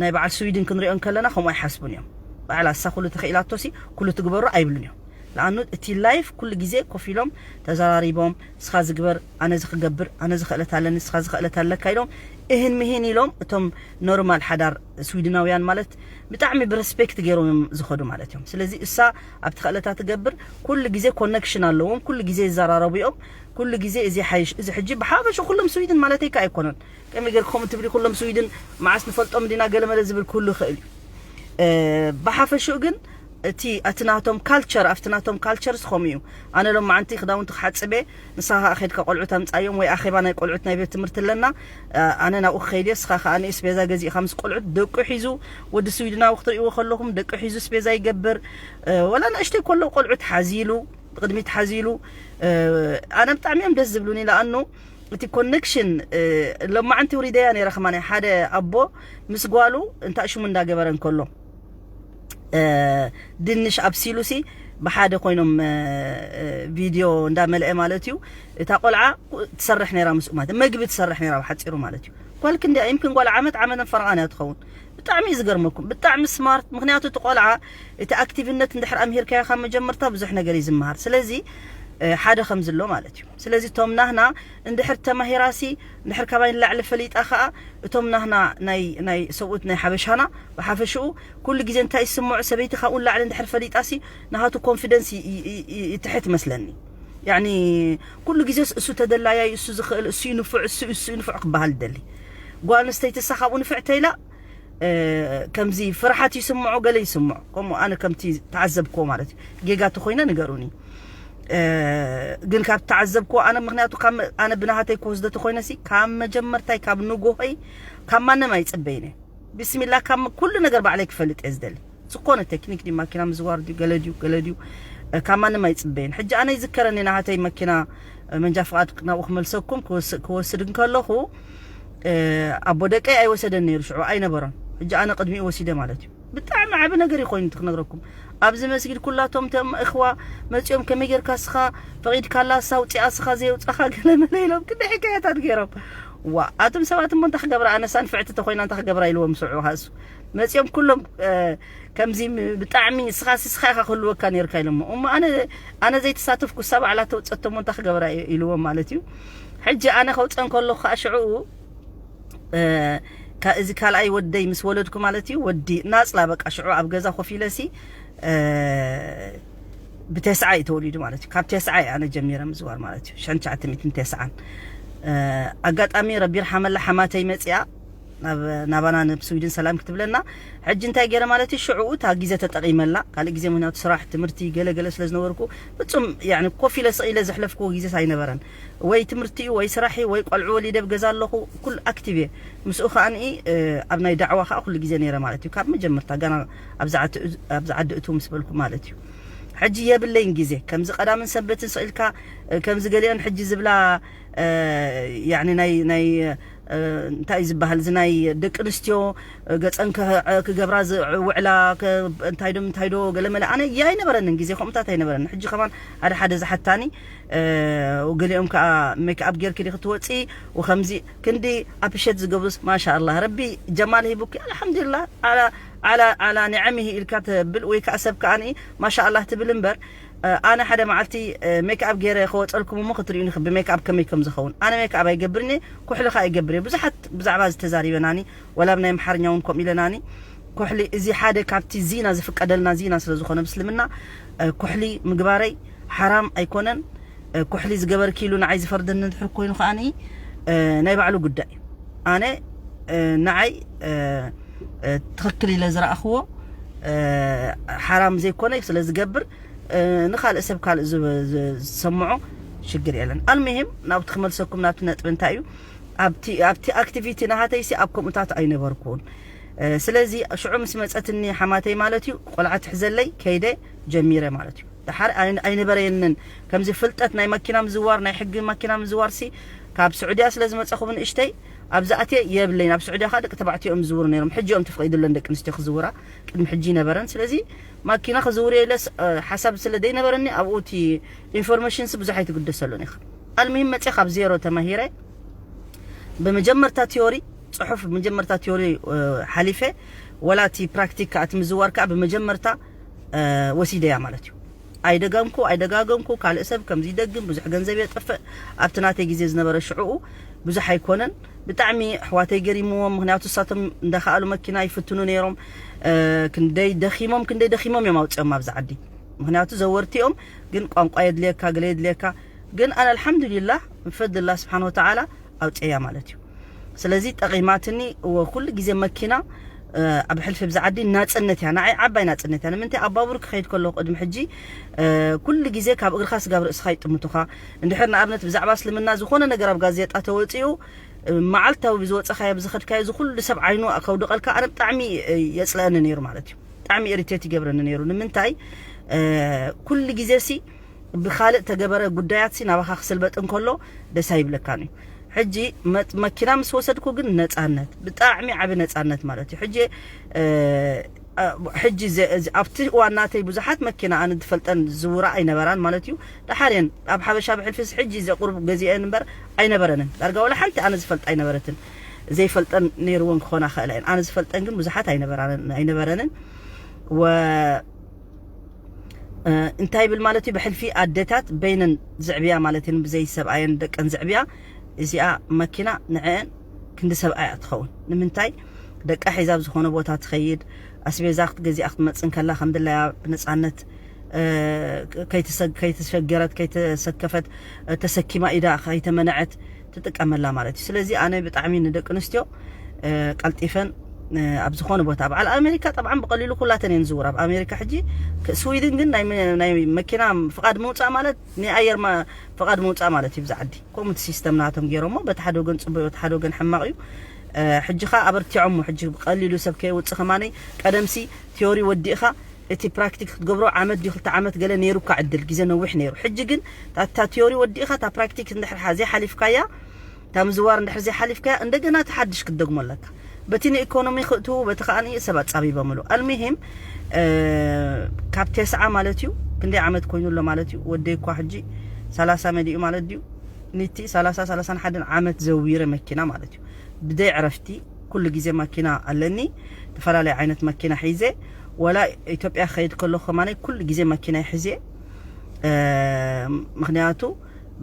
ናይ በዓል ስዊድን ክንሪኦ እንከለና ከምኡ ኣይሓስቡን እዮም። ባዕላ እሳ ኩሉ ተኽኢላቶ ሲ ኩሉ ትግበሮ ኣይብሉን እዮም። ለኣኑ እቲ ላይፍ ኩሉ ግዜ ኮፍ ኢሎም ተዘራሪቦም፣ ንስኻ ዝግበር፣ ኣነ ዝክገብር፣ ኣነ ዝኽእለት ኣለኒ፣ ንስኻ ዝኽእለት ኣለካ ኢሎም እህን ምሂን ኢሎም እቶም ኖርማል ሓዳር ስዊድናውያን ማለት ብጣዕሚ ብረስፔክት ገይሮም እዮም ዝኸዱ ማለት እዮም። ስለዚ እሳ ኣብቲ ክእለታ ትገብር፣ ኩሉ ግዜ ኮነክሽን ኣለዎም፣ ኩሉ ግዜ ይዘራረቡ እዮም፣ ኩሉ ግዜ እዚ ሓይሽ፣ እዚ ሕጂ ብሓፈሹ ኩሎም ስዊድን ማለተይ ከ ኣይኮነን። ከመይ ጌርኩም ትብሊ ኩሎም ስዊድን መዓስ ንፈልጦም ዲና ገለመለ ዝብል ኩሉ ይኽእል እዩ። ብሓፈሽኡ ግን እቲ ኣቲ ናቶም ካልቸር ኣብቲ ናቶም ካልቸር ስኸም እዩ። ኣነ ሎም መዓንቲ ክዳውንቲ ክሓፅበ ንስኻ ከዓ ከድካ ቆልዑት ኣምፃዮም ወይ ኣኼባ ናይ ቆልዑት ናይ ቤት ትምህርቲ ኣለና። ኣነ ናብኡ ክኸይድ እየ፣ ስኻ ከዓ ንእስ ቤዛ ገዚእካ ምስ ቆልዑት ደቁ ሒዙ፣ ወዲ ስዊድናዊ ክትርእይዎ ከለኹም ደቁ ሒዙ ስቤዛ ይገብር። ወላ ንእሽተይ ከሎ ቆልዑት ሓዚሉ፣ ብቅድሚት ሓዚሉ። ኣነ ብጣዕሚ እዮም ደስ ዝብሉኒ። ለኣኑ እቲ ኮነክሽን፣ ሎማዓንቲ ውሪደያ ነይረ ከማን ሓደ ኣቦ ምስ ጓሉ እንታይ ሽሙ እንዳገበረ እንከሎ ድንሽ ኣብሲሉ ሲ ብሓደ ኮይኖም ቪድዮ እንዳመልአ ማለት እዩ። እታ ቆልዓ ትሰርሕ ነይራ ምስኡ ማለት መግቢ ትሰርሕ ነይራ ብሓፂሩ ማለት እዩ። ጓል ክንዲ ይምክን ጓል ዓመት ዓመትን ፈረቓን እያ ትኸውን። ብጣዕሚ እዩ ዝገርመኩም፣ ብጣዕሚ ስማርት። ምክንያቱ እቲ ቆልዓ እቲ ኣክቲቭነት እንድሕር ኣምሂርካዮ ካብ መጀመርታ ብዙሕ ነገር እዩ ዝመሃር። ስለዚ ሓደ ከም ዝሎ ማለት እዩ። ስለዚ እቶም ናህና እንድሕር ተማሂራሲ እንድሕር ካባይ ንላዕሊ ፈሊጣ ከዓ እቶም ናህና ናይ ናይ ሰብኡት ናይ ሓበሻና ብሓፈሽኡ ኩሉ ግዜ እንታይ ይስምዑ ሰበይቲ ካብኡ ንላዕሊ እንድሕር ፈሊጣሲ ናሃቱ ኮንፊደንስ ይትሕት መስለኒ። ያኒ ኩሉ ግዜስ እሱ ተደላያይ፣ እሱ ዝኽእል፣ እሱ ይንፉዕ፣ እሱ እሱ ይንፉዕ ክበሃል ደሊ። ጓል ኣንስተይቲ እሳ ካብኡ ንፍዕ ተይላ ከምዚ ፍርሓት ይስምዖ፣ ገለ ይስምዖ። ከምኡ ኣነ ከምቲ ተዓዘብክዎ ማለት እዩ። ጌጋ ተኾይነ ንገሩኒ። ግን ካብ ተዓዘብክዎ ኣነ፣ ምክንያቱ ካብ ኣነ ብናሃተይ ክወስዶ ተኾይነ ሲ ካብ መጀመርታይ ካብ ንጎሆይ ካብ ማንም ኣይጽበይን እየ። ቢስሚላ ካብ ኩሉ ነገር ባዕለይ ክፈልጥ እየ ዝደሊ። ዝኾነ ቴክኒክ ድዩ ማኪና ምዝዋር ድዩ ገለ ድዩ ገለ ድዩ ካብ ማንም ኣይጽበይን። ሕጂ ኣነ ይዝከረኒ ናሃተይ መኪና መንጃ ፍቓድ ናብኡ ክመልሰኩም ክወስድ እንከለኹ ኣቦ ደቀይ ኣይወሰደን ነይሩ፣ ሽዑ ኣይነበሮን። ሕጂ ኣነ ቅድሚኡ ወሲደ ማለት እዩ። ብጣዕሚ ዓቢ ነገር እዩ ኮይኑ ክነግረኩም። ኣብዚ መስጊድ ኩላቶም ተም እኽዋ መጺኦም ከመይ ጌርካ ስኻ ፈቒድካላ እሳ ውጽኣ ስኻ ዘየውጻኻ ገለ መለ ኢሎም ክንዲ ሕካያታት ገይሮም። ዋ ኣቶም ሰባት እሞ እንታይ ክገብራ ኣነሳ ንፍዕቲ ተኾይና እንታይ ክገብራ ኢልዎም ስዑ ሃሱ መጺኦም ኩሎም ከምዚ ብጣዕሚ ንስኻ ስስኻ ኢኻ ክህልወካ ነርካ ኢሎሞ እሞ ኣነ ኣነ ዘይተሳተፍኩ እሳ ባዕላ ተውጸቶ እሞ እንታይ ክገብራ ኢልዎም ማለት እዩ። ሕጂ ኣነ ከውጸን ከለኹ ከዓ ሽዑ እዚ ካልኣይ ወደይ ምስ ወለድኩ ማለት እዩ ወዲ ናጽላ በቃ ሽዑ ኣብ ገዛ ኮፍ ኢለሲ ብተስዓ እዩ ተወሊዱ ማለት እዩ። ካብ ተስዓ እዩ ኣነ ጀሚረ ምዝዋር ማለት እዩ። ሸንቻዕተ ሚትን ተስዓን ኣጋጣሚ ረቢ ርሓመላ ሓማተይ መፅያ ናባና ናብ ስዊድን ሰላም ክትብለና ሕጂ እንታይ ገይረ ማለት እዩ ሽዕኡ እታ ግዜ ተጠቂመላ ካልእ ግዜ ምክንያቱ ስራሕ ትምህርቲ ገለገለ ስለ ዝነበርኩ ፍፁም ኮፍ ኢለ ስቕ ኢለ ዘሕለፍክዎ ግዜስ ኣይነበረን። ወይ ትምህርቲ እዩ ወይ ስራሕ እዩ ወይ ቆልዑ ወሊደ ኣብ ገዛ ኣለኹ። ኩሉ ኣክቲቭ እየ። ምስኡ ከዓኒ ኣብ ናይ ዳዕዋ ከዓ ኩሉ ግዜ ነይረ ማለት እዩ ካብ መጀመርታ ጋና ኣብዚ ዓዲ እቱ ምስ በልኩ ማለት እዩ። ሕጂ የብለይን ግዜ ከምዚ ቀዳምን ሰንበትን ስቕ ኢልካ ከምዚ ገሊኦን ሕጂ ዝብላ ያኒ ናይ ናይ እንታይ እዩ ዝበሃል እዚ ናይ ደቂ ኣንስትዮ ገፀን ክገብራ ዝውዕላ እንታይ ዶ እንታይ ዶ ገለመለ ኣነ ኣይነበረንን ግዜ ከምኡታት ኣይነበረንን። ሕጂ ከማን ሓደ ሓደ ዝሓታኒ ገሊኦም ከዓ ሜክኣፕ ጌርኪ ዲ ክትወፂ ወከምዚ ክንዲ ኣፕሸት ዝገብሩስ ማሻ ኣላ ረቢ ጀማል ሂቡኪ ኣልሓምዱላ ኣላ ኣላ ኒዐሚሂ ኢልካ ተብል ወይ ከዓ ሰብ ከዓ ማሻ ኣላ ትብል እምበር ኣነ ሓደ መዓልቲ ሜክኣፕ ገይረ ከወፀልኩም እሞ ክትርእዩኒ ብሜክኣፕ ከመይ ከም ዝኸውን ኣነ ሜክኣፕ ኣይገብርን እየ። ኩሕሊ ከዓ ይገብር እየ። ብዙሓት ብዛዕባ እዚ ተዛሪበናኒ ወላ ብናይ ኣምሓርኛ እውን ከምኡ ኢለናኒ። ኩሕሊ እዚ ሓደ ካብቲ ዚና ዝፍቀደልና ዚና ስለ ዝኾነ ምስልምና ኩሕሊ ምግባረይ ሓራም ኣይኮነን። ኩሕሊ ዝገበርኪ ኢሉ ንዓይ ዝፈርደኒ እንድሕር ኮይኑ ከዓኒ ናይ ባዕሉ ጉዳይ እዩ። ኣነ ንዓይ ትኽክል ኢለ ዝረኣኽዎ ሓራም ዘይኮነ ስለ ዝገብር ንካልእ ሰብ ካልእ ዝሰምዖ ሽግር የለን። ኣልሙሂም ናብቲ ክመልሰኩም ናብቲ ነጥቢ እንታይ እዩ ኣብቲ ኣብቲ ኣክቲቪቲ ናሃተይሲ ኣብ ከምኡታት ኣይነበርኩን። ስለዚ ሽዑ ምስ መፀትኒ ሓማተይ ማለት እዩ ቆልዓ ትሕዘለይ ከይደ ጀሚረ ማለት እዩ። ድሓር ኣይነበረየንን ከምዚ ፍልጠት ናይ ማኪና ምዝዋር ናይ ሕጊ ማኪና ምዝዋር ሲ ካብ ስዑድያ ስለ ዝመፀኹ ብንእሽተይ ኣብዚ ኣትየ የብለይን። ኣብ ስዑድያ ከዓ ደቂ ተባዕትዮ እዮም ዝዝውሩ ነይሮም። ሕጂ እዮም ተፈቒዱለን ደቂ ኣንስትዮ ክዝውራ ቅድሚ ሕጂ ይነበረን። ስለዚ ማኪና ክዝውር ኢለስ ሓሳብ ስለ ዘይነበረኒ ኣብኡ እቲ ኢንፎርሜሽንስ ብዙሕ ኣይትግደሰሉን ኢኻ። ኣልሙሂም መፅየ ካብ ዜሮ ተማሂረ ብመጀመርታ ቲዮሪ ፅሑፍ ብመጀመርታ ቲዮሪ ሓሊፈ ወላ እቲ ፕራክቲክ ከዓ እቲ ምዝዋር ከዓ ብመጀመርታ ወሲደያ ማለት እዩ። ኣይደገምኩ ኣይደጋገምኩ፣ ካልእ ሰብ ከምዚ ይደግም፣ ብዙሕ ገንዘብ የጥፍእ። ኣብቲ ናተይ ግዜ ዝነበረ ሽዕኡ ብዙሕ ኣይኮነን። ብጣዕሚ ኣሕዋተይ ገሪምዎም፣ ምኽንያቱ ንሳቶም እንዳኸኣሉ መኪና ይፍትኑ ነይሮም። ክንደይ ደኺሞም ክንደይ ደኺሞም እዮም ኣውፅኦም ኣብዚ ዓዲ። ምኽንያቱ ዘወርቲ እዮም፣ ግን ቋንቋ የድልየካ፣ ገለ የድልየካ። ግን ኣነ ኣልሓምዱሊላህ ብፈድልላህ ስብሓን ወተዓላ ኣውፅእያ ማለት እዩ። ስለዚ ጠቒማትኒ። ኩሉ ግዜ መኪና ኣብ ሕልፊ ብዛ ዓዲ ናፅነት እያ፣ ንዓይ ዓባይ ናፅነት እያ። ንምንታይ ኣብ ባቡር ክኸይድ ከለኹ ቅድሚ ሕጂ ኩሉ ግዜ ካብ እግርኻ ስጋብ ርእስኻ ይጥምቱኻ። እንድሕር ንኣብነት ብዛዕባ እስልምና ዝኾነ ነገር ኣብ ጋዜጣ ተወፂኡ መዓልታዊ ብዝወፀኻዮ ብዝኸድካዮ እዚ ኩሉ ሰብ ዓይኑ ከውድቐልካ ኣነ ብጣዕሚ የፅለአኒ ነይሩ ማለት እዩ። ብጣዕሚ ኢሪቴት ይገብረኒ ነይሩ። ንምንታይ ኩሉ ግዜ ሲ ብኻልእ ተገበረ ጉዳያት ሲ ናባኻ ክስልበጥ እንከሎ ደስ ኣይብለካን እዩ። ሕጂ መኪና ምስ ወሰድኩ ግን ነፃነት፣ ብጣዕሚ ዓቢ ነፃነት ማለት እዩ። ሕጂ ሕጂ ኣብቲ እዋን ናተይ ብዙሓት መኪና ኣነ ዝፈልጠን ዝውራ ኣይነበራን ማለት እዩ። ደሓር እየን ኣብ ሓበሻ ብሕልፊስ ሕጂ ዘቁርብ ገዚአን እምበር ኣይነበረንን። ዳርጋ ወላ ሓንቲ ኣነ ዝፈልጥ ኣይነበረትን። ዘይፈልጠን ነይርወን ክኾና ክእላ እየን። ኣነ ዝፈልጠን ግን ብዙሓት ኣይነበራንን ኣይነበረንን። ወ እንታይ ይብል ማለት እዩ? ብሕልፊ ኣደታት በይነን ዝዕብያ ማለት እየን፣ ብዘይ ሰብኣየን ደቀን ዝዕብያ። እዚኣ መኪና ንዐአን ክንዲ ሰብኣይ እያ ትኸውን። ንምንታይ? ደቃ ሒዛ ኣብ ዝኾነ ቦታ ትኸይድ፣ ኣስቤዛ ክትገዚኣ ክትመጽእ እንከላ ከም ድላያ ብነጻነት ከይተሸገረት ከይተሰከፈት ተሰኪማ ኢዳ ከይተመነዐት ትጥቀመላ ማለት እዩ። ስለዚ ኣነ ብጣዕሚ ንደቂ ኣንስትዮ ቀልጢፈን ኣብ ዝኾነ ቦታ በዓል ኣሜሪካ ጠብዓን ብቐሊሉ ኩላተን እየን ዝውር ኣብ ኣሜሪካ ሕጂ። ስዊድን ግን ናይ መኪና ፍቓድ ምውፃእ ማለት ናይ ኣየር ፍቓድ ምውፃእ ማለት እዩ። ብዛ ዓዲ ከምኡ እቲ ሲስተም ናቶም ገይሮሞ በቲ ሓደ ወገን ፅቡቅ እዩ፣ በቲ ሓደ ወገን ሕማቕ እዩ። ሕጂ ኸ ኣበርቲዖሞ። ሕጂ ብቐሊሉ ሰብ ከየውፅእ ከማነይ ቀደምሲ ቲዮሪ ወዲእኻ እቲ ፕራክቲክ ክትገብሮ ዓመት ድዩ ክልተ ዓመት ገለ ነይሩካ ዕድል፣ ግዜ ነዊሕ ነይሩ። ሕጂ ግን እታ ቲዮሪ ወዲእኻ እታ ፕራክቲክ እንድሕር ዘይሓሊፍካያ፣ እታ ምዝዋር እንድሕር ዘይሓሊፍካያ እንደገና ተሓድሽ ክትደግሞ ኣለካ። በቲ ንኢኮኖሚ ክእትዉ በቲ ከኣ ሰብ ኣጻቢቦምሉ። ኣልሚሂም ካብ ቴስዓ ማለት እዩ ክንደይ ዓመት ኮይኑ ኣሎ ማለት እዩ። ወደይ እኳ ሕጂ ሰላሳ መሊኡ ማለት ድዩ? ኒቲ ሰላሳ ሰላሳን ሓደን ዓመት ዘዊረ መኪና ማለት እዩ። ብደይ ዕረፍቲ ኩሉ ግዜ ማኪና ኣለኒ። ተፈላለየ ዓይነት ማኪና ሒዘ ወላ ኢትዮጵያ ክኸይድ ከለኹ ከማነይ ኩሉ ግዜ ማኪና ይሕዜ። ምክንያቱ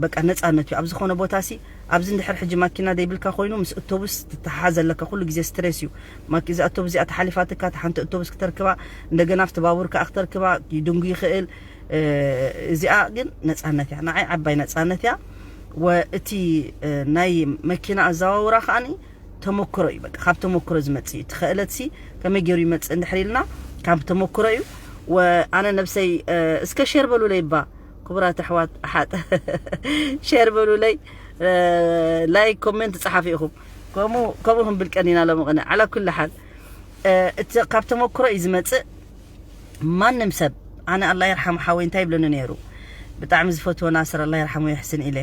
በቃ ነፃነት እዩ ኣብ ዝኾነ ቦታ ሲ። ኣብዚ እንድሕር ሕጂ ማኪና ዘይብልካ ኮይኑ ምስ ኣውቶቡስ ትተሓሓዝ ኣለካ። ኩሉ ግዜ ስትሬስ እዩ። እዚ ኣውቶቡስ እዚኣ ተሓሊፋትካ እታ ሓንቲ ኣውቶቡስ ክተርክባ እንደገና ኣብቲ ባቡር ከዓ ክተርክባ ይድንጉ ይኽእል። እዚኣ ግን ነፃነት እያ፣ ንዓይ ዓባይ ነፃነት እያ። ወእቲ ናይ መኪና ኣዘዋውራ ከዓኒ ተመክሮ እዩ። በቃ ካብ ተመክሮ ዝመጽእ እዩ። እቲ ክእለት ሲ ከመይ ገይሩ ይመጽእ እንድሕር ኢልና ካብ ተመክሮ እዩ። ወኣነ ነብሰይ እስከ ሼር በሉለይ እባ ክቡራት ኣሕዋት ኣሓት ሼር በሉለይ፣ ላይክ ኮሜንት ጸሓፉ ኢኹም። ከምኡ ከምኡ ክንብል ቀኒና ሎሚ ቅነ። ዓላ ኩሉ ሓል እቲ ካብ ተመክሮ እዩ ዝመጽእ። ማንም ሰብ ኣነ ኣላ ይርሓሙ ሓወይ እንታይ ይብለኒ ነይሩ፣ ብጣዕሚ ዝፈትዎ ናስር ኣላ ይርሓሙ ይሕስን ኢለ፣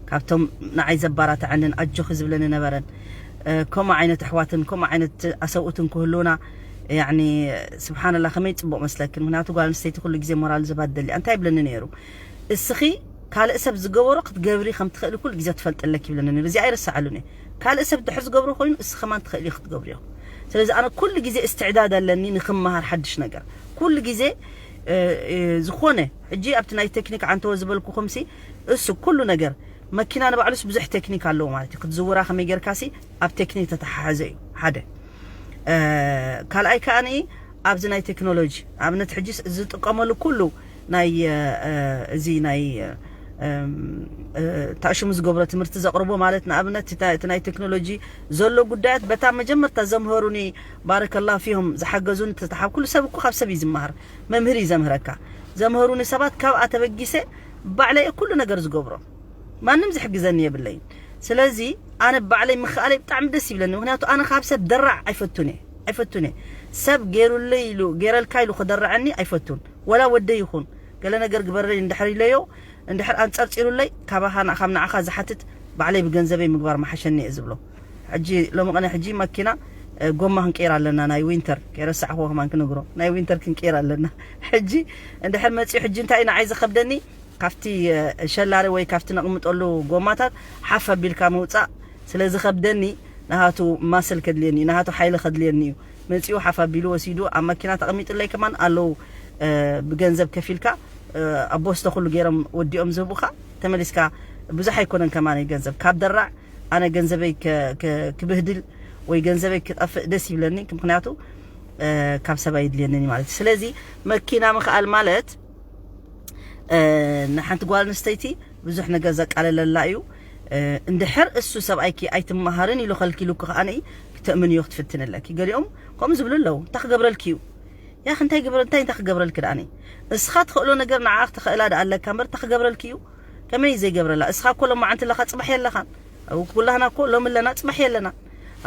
ካብቶም ንዓይ ዘባራትዐንን ኣጆኺ ዝብለኒ ነበረን። ከምኡ ዓይነት ኣሕዋትን ከምኡ ዓይነት ኣሰብኡትን ክህልውና ያኒ ስብሓንላ ከመይ ፅቡቅ መስለክን። ምክንያቱ ጓል ኣንስተይቲ ኩሉ ግዜ ሞራል ዝባደል እንታይ ይብለኒ ነይሩ፣ እስኺ ካልእ ሰብ ዝገበሮ ክትገብሪ ከም ትኽእሊ ኩሉ ግዜ ትፈልጢ ኣለኪ ይብለኒ ነይሩ። እዚ ኣይረስዓሉን እየ። ካልእ ሰብ ድሕር ዝገብሮ ኮይኑ እስኺ ከማን ትኽእሊ ክትገብርዮ። ስለዚ ኣነ ኩሉ ግዜ እስትዕዳድ ኣለኒ ንክመሃር ሓድሽ ነገር። ኩሉ ግዜ ዝኾነ ሕጂ ኣብቲ ናይ ቴክኒክ ዓንተወ ዝበልኩኹም ሲ እሱ ኩሉ ነገር መኪና ንባዕሉስ ብዙሕ ቴክኒክ ኣለዎ ማለት እዩ። ክትዝውራ ከመይ ጌርካ ሲ ኣብ ቴክኒክ ተተሓሓዘ እዩ ሓደ። ካልኣይ ከኣ ኣብዚ ናይ ቴክኖሎጂ ኣብነት ሕጂ ዝጥቀመሉ ኩሉ ናይ እዚ ናይ ታሽሙ ዝገብሮ ትምህርቲ ዘቕርቦ ማለት ንኣብነት እቲ ናይ ቴክኖሎጂ ዘሎ ጉዳያት በታ መጀመርታ ዘምህሩኒ ባረከላ ፊሆም ዝሓገዙን ተተሓብ ኩሉ ሰብ እኮ ካብ ሰብ እዩ ዝመሃር። መምህር እዩ ዘምህረካ። ዘምህሩኒ ሰባት ካብኣ ተበጊሰ ባዕለይ ኩሉ ነገር ዝገብሮ ማንም ዝሕግዘኒ የብለይን። ስለዚ ኣነ ባዕለይ ምኽኣለይ ብጣዕሚ ደስ ይብለኒ። ምክንያቱ ኣነ ካብ ሰብ ደራዕ ኣይፈቱን እየ ኣይፈቱን እየ። ሰብ ገይሩለይ ኢሉ ገይረልካ ኢሉ ክደርዐኒ ኣይፈቱን። ወላ ወደይ ይኹን ገለ ነገር ግበረለይ እንድሕር ኢለዮ እንድሕር ኣንፀርፂሩለይ ካባኻ ካብ ንዓኻ ዝሓትት ባዕለይ ብገንዘበይ ምግባር መሓሸኒ እየ ዝብሎ። ሕጂ ሎሚ ቅነ ሕጂ መኪና ጎማ ክንቀይር ኣለና፣ ናይ ዊንተር ከይረሳዕክዎ ከማን ክነግሮ ናይ ዊንተር ክንቀይር ኣለና። ሕጂ እንድሕር መፂኡ ሕጂ እንታይ እዩ ንዓይ ዝኸብደኒ ካብቲ ሸላሪ ወይ ካብቲ ነቕምጠሉ ጎማታት ሓፍ ኣቢልካ ምውፃእ ስለ ዝኸብደኒ ናሃቱ ማስል ከድልየኒ እዩ፣ ናሃቱ ሓይሊ ከድልየኒ እዩ። መፂኡ ሓፍ ኣቢሉ ወሲዱ ኣብ መኪና ተቐሚጥለይ ከማን ኣለዉ ብገንዘብ ከፊልካ ኣቦስተ ኩሉ ገይሮም ወዲኦም ዝህቡኻ፣ ተመሊስካ ብዙሕ ኣይኮነን ከማን ገንዘብ ካብ ደራዕ ኣነ ገንዘበይ ክብህድል ወይ ገንዘበይ ክጠፍእ ደስ ይብለኒ። ምክንያቱ ካብ ሰብኣይ ይድልየኒ ማለት እዩ። ስለዚ መኪና ምክኣል ማለት ንሓንቲ ጓል ኣንስተይቲ ብዙሕ ነገር ዘቃለለላ እዩ። እንድሕር እሱ ሰብኣይኪ ኣይትመሃርን ኢሉ ከልኪሉኪ ከኣ ንኢ ክተእምንዮ ክትፍትን ኣለኪ። ገሊኦም ከምኡ ዝብሉ ኣለዉ። እንታይ ክገብረልኪ እዩ? ያኽ እንታይ ግብረ እንታይ እንታይ ክገብረልኪ ደኣ ንኢ? እስኻ ትኽእሎ ነገር ንዓ ክትኽእላ ደኣ ኣለካ እምበር እንታይ ክገብረልኪ እዩ? ከመይ ዘይገብረላ? እስኻ እኮ ሎማዓንቲ ኣለኻ ጽባሕ የለኻን። ኩላህና እኮ ሎሚ ኣለና ጽባሕ የለና።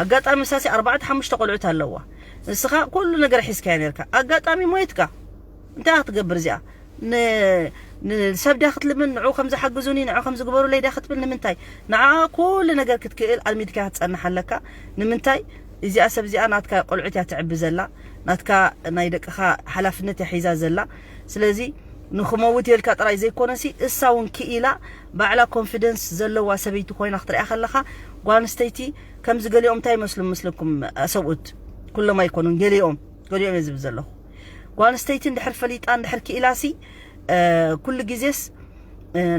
ኣጋጣሚ እሳሲ ኣርባዕተ ሓሙሽተ ቆልዑት ኣለዋ። ንስኻ ኩሉ ነገር ሒዝካያ ነርካ። ኣጋጣሚ ሞይትካ። እንታይ ክትገብር እዚኣ? ንሰብ ድያ ክትልምን ንዑ ከም ዝሓግዙኒ ንዑ ከም ዝግበሩለይ ድያ ክትብል ንምንታይ? ንዓ ኩሉ ነገር ክትክእል ኣልሚድካ ክትጸንሕ ኣለካ። ንምንታይ? እዚኣ ሰብ እዚኣ ናትካ ቆልዑት እያ ትዕቢ ዘላ፣ ናትካ ናይ ደቅኻ ሓላፍነት እያ ሒዛ ዘላ። ስለዚ ንክመውት የልካ ጥራይ ዘይኮነሲ እሳ እውን ክኢላ ባዕላ ኮንፊደንስ ዘለዋ ሰበይቲ ኮይና ክትሪኣ ከለኻ ጓል ኣንስተይቲ ከምዚ ገሊኦም እንታይ ይመስሉ ምስልኩም ሰብኡት ኩሎም ኣይኮኑን ገሊኦም ገሊኦም እየ ዝብል ዘለኹ። ጓል ኣንስተይቲ እንድሕር ፈሊጣ እንድሕር ክኢላሲ ኩሉ ግዜስ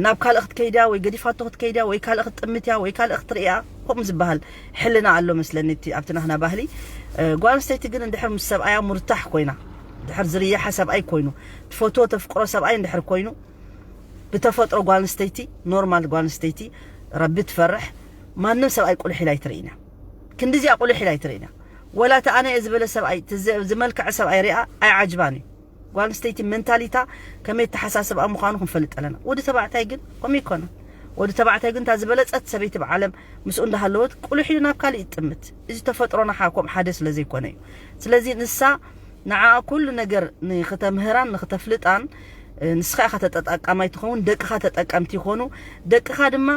ናብ ካልእ ክትከይድያ ወይ ገዲፋቶ ክትከይድያ ወይ ካልእ ክትጥምትያ ወይ ካልእ ክትርእያ ከምኡ ዝበሃል ሕልና ኣሎ መስለኒ እቲ ኣብቲ ናህና ባህሊ። ጓል ኣንስተይቲ ግን እንድሕር ምስ ሰብኣያ ሙርታሕ ኮይና እንድሕር ዝርያሓ ሰብኣይ ኮይኑ ትፈትዎ ተፍቅሮ ሰብኣይ እንድሕር ኮይኑ ብተፈጥሮ ጓል ኣንስተይቲ ኖርማል ጓል ኣንስተይቲ ረቢ ትፈርሕ ማንም ሰብኣይ ቁልሕ ኢላ ኣይትርእይና። ክንድዚኣ ቁልሕ ኢላ ኣይትርእይና። ወላ እቲ ኣነ እየ ዝበለ ሰብኣይ ዝመልክዐ ሰብኣይ ሪኣ ኣይዓጅባን እዩ። ጓል ኣንስተይቲ መንታሊታ ከመይ ተሓሳስብኣ ምዃኑ ክንፈልጥ ኣለና። ወዲ ተባዕታይ ግን ከምኡ ይኮነ። ወዲ ተባዕታይ ግን እታ ዝበለጸት ሰበይቲ ብዓለም ምስኡ እንዳሃለወት ቁልሕ ኢሉ ናብ ካልእ ይጥምት። እዚ ተፈጥሮና ሓ- ከም ሓደ ስለ ዘይኮነ እዩ። ስለዚ ንሳ ንዓኣ ኩሉ ነገር ንክተምህራን ንክተፍልጣን ንስኻ ኢኻ ተጠቃማይ ትኸውን፣ ደቅኻ ተጠቀምቲ ይኾኑ። ደቅኻ ድማ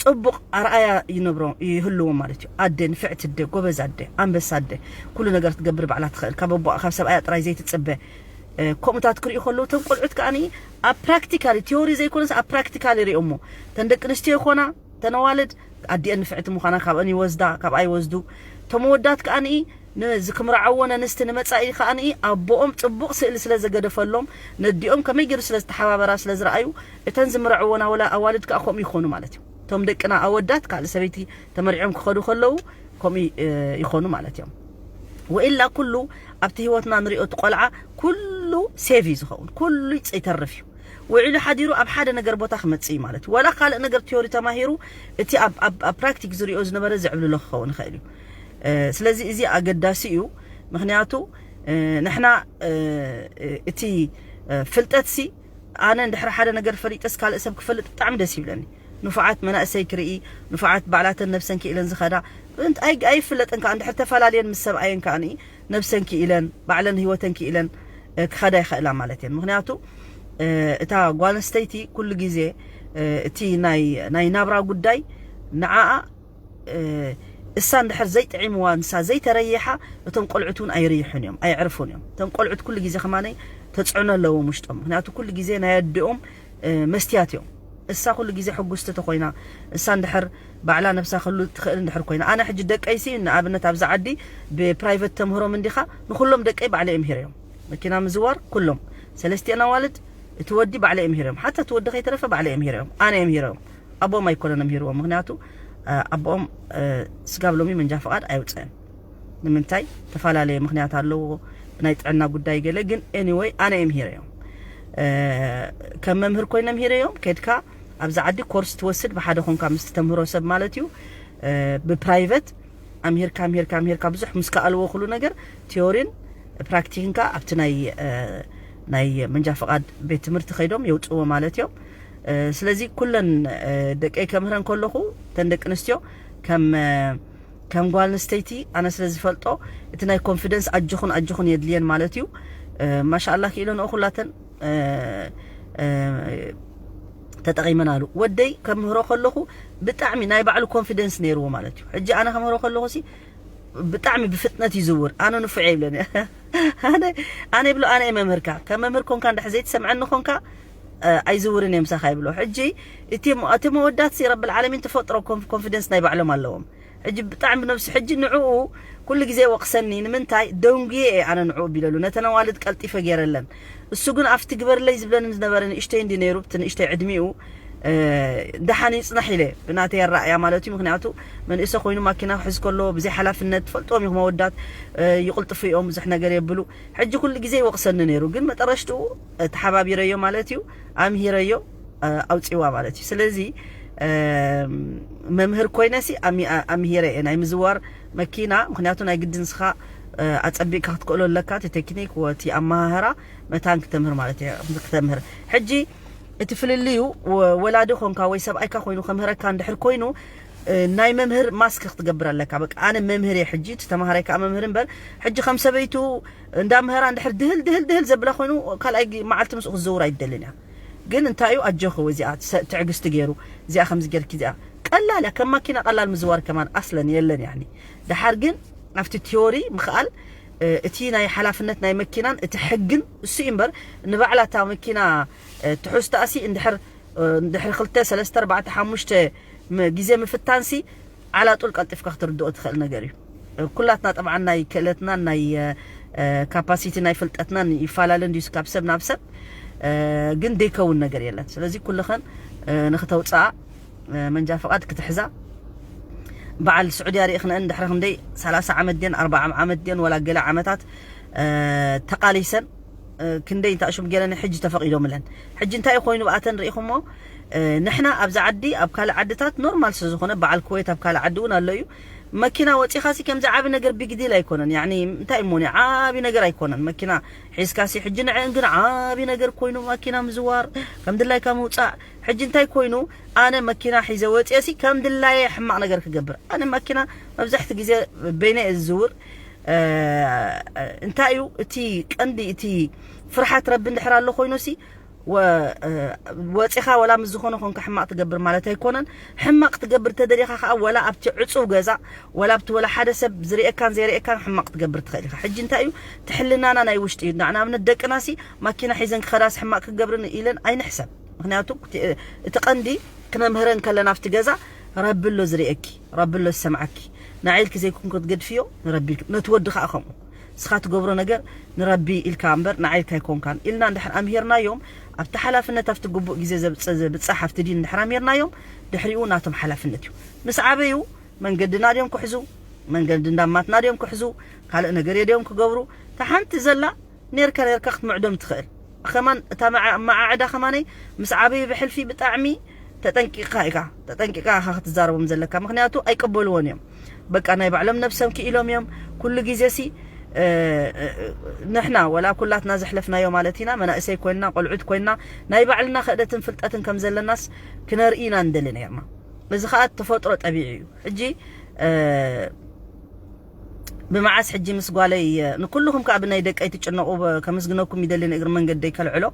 ጽቡቕ ኣርኣያ ይነብሮ ይህልዎም ማለት እዩ። ኣደ ንፍዕቲ ኣደ፣ ጎበዝ ኣደ፣ ኣንበሳ ኣደ፣ ኩሉ ነገር ትገብር ባዕላ ትኽእል፣ ካብ ኣቦኣ ካብ ሰብኣያ ጥራይ ዘይትጽበ ከምኡታት ክርእዩ ከለዉ እቶም ቆልዑት ከኣ ኣብ ፕራክቲካሊ ቲዮሪ ዘይኮነስ ኣብ ፕራክቲካሊ ይሪኦሞ። እተን ደቂ ኣንስትዮ ይኾና እተን ኣዋልድ ኣዲአን ንፍዕቲ ምዃና ካብአን ይወስዳ ካብኣ ይወስዱ። እቶም ኣወዳት ከኣ ንዚ ክምርዓዎ ነንስቲ ንመጻኢ ከኣ ኣቦኦም ጽቡቕ ስእሊ ስለ ዘገደፈሎም ነዲኦም ከመይ ገይሩ ስለ ዝተሓባበራ ስለ ዝረኣዩ እተን ዝምርዕወን ኣዋልድ ከኣ ከምኡ ይኾኑ ማለት እዩ። እቶም ደቅና ኣወዳት ካልእ ሰበይቲ ተመሪዖም ክኸዱ ከለዉ ከምኡ ይኾኑ ማለት እዮም። ወኢላ ኩሉ ኣብቲ ህይወትና ንሪኦ እቲ ቆልዓ ኩሉ ሴቭ እዩ ዝኸውን፣ ኩሉ ይተርፍ እዩ። ውዒሉ ሓዲሩ ኣብ ሓደ ነገር ቦታ ክመጽእ እዩ ማለት እዩ። ወላ ካልእ ነገር ቲዮሪ ተማሂሩ እቲ ኣብ ፕራክቲክ ዝሪኦ ዝነበረ ዝዕብልሎ ክኸውን ይኽእል እዩ። ስለዚ እዚ ኣገዳሲ እዩ። ምክንያቱ ንሕና እቲ ፍልጠትሲ ኣነ እንድሕር ሓደ ነገር ፈሊጠስ ካልእ ሰብ ክፈልጥ ብጣዕሚ ደስ ይብለኒ። ንፉዓት መናእሰይ ክርኢ፣ ንፉዓት ባዕላተን ነብሰን ክኢለን ዝኸዳ ኣይፍለጥን ከዓ እንድሕር ተፈላለየን ምስ ሰብኣየን ከዓ ነብሰን ክኢለን ባዕለን ህይወተን ክኢለን ክኸዳ ይኽእላ ማለት እየን። ምክንያቱ እታ ጓል ኣንስተይቲ ኩሉ ግዜ እቲ ናይ ናብራ ጉዳይ ንዓኣ እሳ እንድሕር ዘይጥዒምዋ ንሳ ዘይተረይሓ እቶም ቆልዑት እውን ኣይርይሑን እዮም ኣይዕርፉን እዮም። እቶም ቆልዑት ኩሉ ግዜ ከማነይ ተፅዕኖ ኣለዎም ውሽጦም። ምክንያቱ ኩሉ ግዜ ናይ ኣዲኦም መስትያት እዮም። እሳ ኩሉ ግዜ ሕጉስቲ ተኮይና እሳ እንድሕር ባዕላ ነብሳ ክሉ ትኽእል እንድሕር ኮይና ኣነ ሕጂ ደቀይሲ ንኣብነት ኣብዚ ዓዲ ብፕራይቨት ተምህሮም እንዲኻ ንኩሎም ደቀይ ባዕለ እዮም ሂረዮም። መኪና ምዝዋር ኩሎም ሰለስቲአን ኣዋልድ እቲ ወዲ ባዕለ እዮም ሂረዮም። ሓታ እቲ ወዲ ከይተረፈ ባዕለ እዮም ሂረዮም። ኣነ እዮም ሂረዮም። ኣቦም ኣይኮነን ኣምሂርዎም። ምክንያቱ ኣቦኦም ስጋብ ሎሚ መንጃ ፍቓድ ኣይውፅእን። ንምንታይ? ተፈላለየ ምክንያት ኣለዎ። ብናይ ጥዕና ጉዳይ ገለ ግን ኤኒወይ ኣነ እዮም ሂረዮም። ከም መምህር ኮይኖም ሂረዮም ከድካ ኣብዚ ዓዲ ኮርስ ትወስድ ብሓደ ኮንካ ምስ ተምህሮ ሰብ ማለት እዩ። ብፕራይቨት ኣምሂርካ ኣምሂርካ ኣምሂርካ ብዙሕ ምስ ከኣልዎ ኩሉ ነገር ቲዮሪን ፕራክቲክን ከኣ ኣብቲ ናይ ናይ መንጃ ፍቓድ ቤት ትምህርቲ ከይዶም የውፅዎ ማለት እዮም። ስለዚ ኩለን ደቀይ ከምህረን ከለኹ እተን ደቂ ኣንስትዮ ከም ከም ጓል ኣንስተይቲ ኣነ ስለ ዝፈልጦ እቲ ናይ ኮንፊደንስ ኣጆኹን ኣጆኹን የድልየን ማለት እዩ። ማሻኣላ ክኢለንኦ ኩላተን ተጠቒመናሉ። ወደይ ከምህሮ ከለኹ ብጣዕሚ ናይ ባዕሉ ኮንፊደንስ ነይርዎ ማለት እዩ። ሕጂ ኣነ ከምህሮ ከለኹ ሲ ብጣዕሚ ብፍጥነት ይዝውር። ኣነ ንፉዕ ይብለኒ። ኣነ ኣነ ይብሎ ኣነ መምህርካ ከም መምህር ኮንካ እንድሕር ዘይትሰምዐኒ ኮንካ ኣይዝውርን እዮም ምሳኻ ይብሎ። ሕጂ እቲ እቲ መወዳት ሲ ረቢ ዓለሚን ተፈጥሮ ኮንፊደንስ ናይ ባዕሎም ኣለዎም። ሕጂ ብጣዕሚ ብነብሱ ሕጂ ንዕኡ ኩሉ ግዜ ወቕሰኒ። ንምንታይ ደንጉየ እየ ኣነ ንዕኡ ቢለሉ፣ ነተን ኣዋልድ ቀልጢፈ ገይረለን። እሱ ግን ኣብቲ ግበርለይ ዝብለኒ ዝነበረ ንእሽተይ እንዲ ነይሩ፣ ብቲ ንእሽተይ ዕድሚኡ፣ እ፣ ደሓን ይጽናሕ ኢለ ብናተይ ኣረኣእያ ማለት እዩ። ምክንያቱ መንእሰ ኮይኑ ማኪና ክሕዝ ከሎ ብዘይ ሓላፍነት ትፈልጥዎም ኢኹም ኣወዳት፣ እ፣ ይቕልጥፉ እዮም፣ ብዙሕ ነገር የብሉ። ሕጂ ኩሉ ግዜ ይወቕሰኒ ነይሩ፣ ግን መጠረሽትኡ፣ እ፣ ተሓባቢረዮ ማለት እዩ፣ ኣምሂረዮ፣ እ፣ ኣውጺዋ ማለት እዩ። ስለዚ፣ እ፣ መምህር ኮይነሲ ኣሚ-፣ ኣ-፣ ኣምሂረ እየ ናይ ምዝዋር መኪና፣ ምክንያቱ ናይ ግድን ንስኻ፣ እ፣ ኣጸቢቕካ ክትክእሎ ኣለካ፣ እቲ ቴክኒክ ወቲ ኣመሃህራ መታን ክተምህር ማለት እየ፣ ክተምህር። ሕጂ እቲ ፍልልዩ ወ-፣ ወላዲ ኾንካ ወይ ሰብኣይካ ኮይኑ ከምህረካ እንድሕር ኮይኑ፣ እ፣ ናይ መምህር ማስክ ክትገብር ኣለካ። በቃ ኣነ መምህር እየ ሕጂ፣ እቲ ተማሃራይ ከዓ መምህር እምበር፣ ሕጂ ከም ሰበይቱ እንዳ ምህራ እንድሕር ድህል፣ ድህል፣ ድህል ዘብላ ኮይኑ ካልኣይ ግ-፣ መዓልቲ ምስኡ ክዝውር ኣይደልን እያ። ግን እንታይ እዩ ኣጆኺ እዚኣ ትሰ-፣ ትዕግስቲ ገይሩ፣ እዚኣ ከምዚ ጌርኪ፣ እዚኣ ቀላል እያ። ከም ማኪና ቀላል ምዝዋር ከማን ኣስለን የለን ያኒ። ደሓር ግን ኣብቲ ቲዮሪ ምኽኣል፣ እ፣ እቲ ናይ ሓላፍነት ናይ መኪናን እቲ ሕግን እሱ እዩ እምበር፣ ንባዕላ እታ መኪና፣ እ፣ ትሑዝታኣሲ እንድሕር፣ እ፣ እንድሕር ክልተ፣ ሰለስተ፣ ኣርባዕተ፣ ሓሙሽተ ም-፣ ግዜ ምፍታንሲ ዓላጡል ቀልጢፍካ ክትርድኦ ትኽእል ነገር እዩ። እ፣ ኩላትና ጠብዓን ናይ ክእለትናን ናይ፣ እ፣ እ፣ ካፓሲቲ ናይ ፍልጠትናን ይፈላለ እንድዩ ካብ ሰብ ናብ ሰብ፣ እ፣ ግን ደይከውን ነገር የለን። ስለዚ ኩልኸን፣ እ፣ ንክተውፅኣ፣ እ፣ መንጃ ፍቓድ ክትሕዛ በዓል ስዑድያ ርኢኽንአን ድሕሪ ክንደይ ሰላሳ ዓመት ድየን ኣርባዓ ዓመት ድየን ወላ ገለ ዓመታት፣ እ፣ ተቓሊሰን፣ እ፣ ክንደይ እንታሽም ገለኒ ሕጂ ተፈቒዶምለን። ሕጂ እንታይ ኮይኑ ብኣተን ርኢኹሞ? እ፣ ንሕና ኣብዚ ዓዲ ኣብ ካልእ ዓድታት ኖርማል ስለ ዝኾነ በዓል ኩዌት ኣብ ካልእ ዓዲ እውን ኣሎ እዩ። መኪና ወፂኻሲ ከምዚ ዓቢ ነገር ቢግ ዲል ኣይኮነን። ያኒ እንታይ እሞኒ ዓቢ ነገር ኣይኮነን። መኪና ሒዝካሲ ሕጂ ንዕን ግን ዓቢ ነገር ኮይኑ ማኪና ምዝዋር፣ ከም ድላይካ ምውፃእ። ሕጂ እንታይ ኮይኑ ኣነ መኪና ሒዘ ወፂኤሲ ከም ድላየ ሕማቕ ነገር ክገብር? ኣነ ማኪና መብዛሕቲ ግዜ በይነ እየ ዝዝውር። እ፣ እንታይ እዩ እቲ ቀንዲ እቲ ፍርሓት ረቢ እንድሕር ኣሎ ኮይኑሲ ወ-፣ እ፣ ወፂኻ ወላ ምስ ዝኾነ ኮንካ ሕማቕ ትገብር ማለት ኣይኮነን። ሕማቕ ትገብር ተደሊኻ ከዓ ወላ ኣብቲ ዕፁው ገዛ ወላ ኣብቲ ወላ ሓደ ሰብ ዝርእየካን ዘይርእየካን ሕማቕ ትገብር ትኽእል ኢኻ። ሕጂ እንታይ እዩ እቲ ሕልናና ናይ ውሽጢ እዩ። ንኣብነት ደቅናሲ ማኪና ሒዘን ክኸዳስ ሕማቕ ክገብርን ኢለን ኣይንሕሰብ። ምክንያቱ እቲ፣ እቲ ቀንዲ ክነምህረን ከለና ኣብቲ ገዛ ረቢ ኣሎ ዝርእየኪ፣ ረቢ ኣሎ ዝሰምዓኪ። ንዓይ ኢልኪ ዘይኮንኩ ክትገድፍዮ ንረቢ ኢልኪ፣ ነቲ ወዲ ከዓ ከምኡ። ንስኻ ትገብሮ ነገር ንረቢ ኢልካ እምበር ንዓይ ኢልካ ኣይኮንካን ኢልና እንድሕር ኣምሂርናዮም፣ ኣብቲ ሓላፍነት ኣብቲ ግቡእ ግዜ ዘብጽ-፣ ዘብጻሕ ኣብቲ ዲን እንድሕር ኣምሂርናዮም፣ ድሕሪኡ ናቶም ሓላፍነት እዩ። ምስ ዓበዩ መንገድና ድዮም ክሕዙ፣ መንገዲ እንዳማትና ድዮም ክሕዙ፣ ካልእ ነገር ድዮም ክገብሩ። እታ ሓንቲ ዘላ ኔርካ ኔርካ ክትምዕዶም ትኽእል። ከማን እታ መዓ-፣ መዓዕዳ ከማነይ ምስ ዓበዩ ብሕልፊ ብጣዕሚ ተጠንቂቕካ ኢኻ፣ ተጠንቂቕካ ኢኻ ክትዛረቦም ዘለካ። ምኽንያቱ ኣይቅበልዎን እዮም። በቃ ናይ ባዕሎም ነብሶም ክኢሎም እዮም። ኩሉ ግዜ ሲ፣ እ፣ እ፣ ንሕና ወላ ኩላትና ዘሕለፍናዮ ማለት ኢና፣ መናእሰይ ኮይንና፣ ቆልዑት ኮይንና፣ ናይ ባዕልና ክእደትን ፍልጠትን ከም ዘለናስ ክነርኢ ኢና ንደሊ ነርና። እዚ ኸኣ ተፈጥሮ ጠቢዒ እዩ። ሕጂ፣ እ፣ ብመዓስ ሕጂ ምስ ጓለይ፣ እ፣ ንኩልኹም ከኣ ብናይ ደቀይ ትጭነቑ፣ ብ-፣ ከመስግነኩም ይደሊ፣ ንእግሪ መንገደይ ከልዕሎ።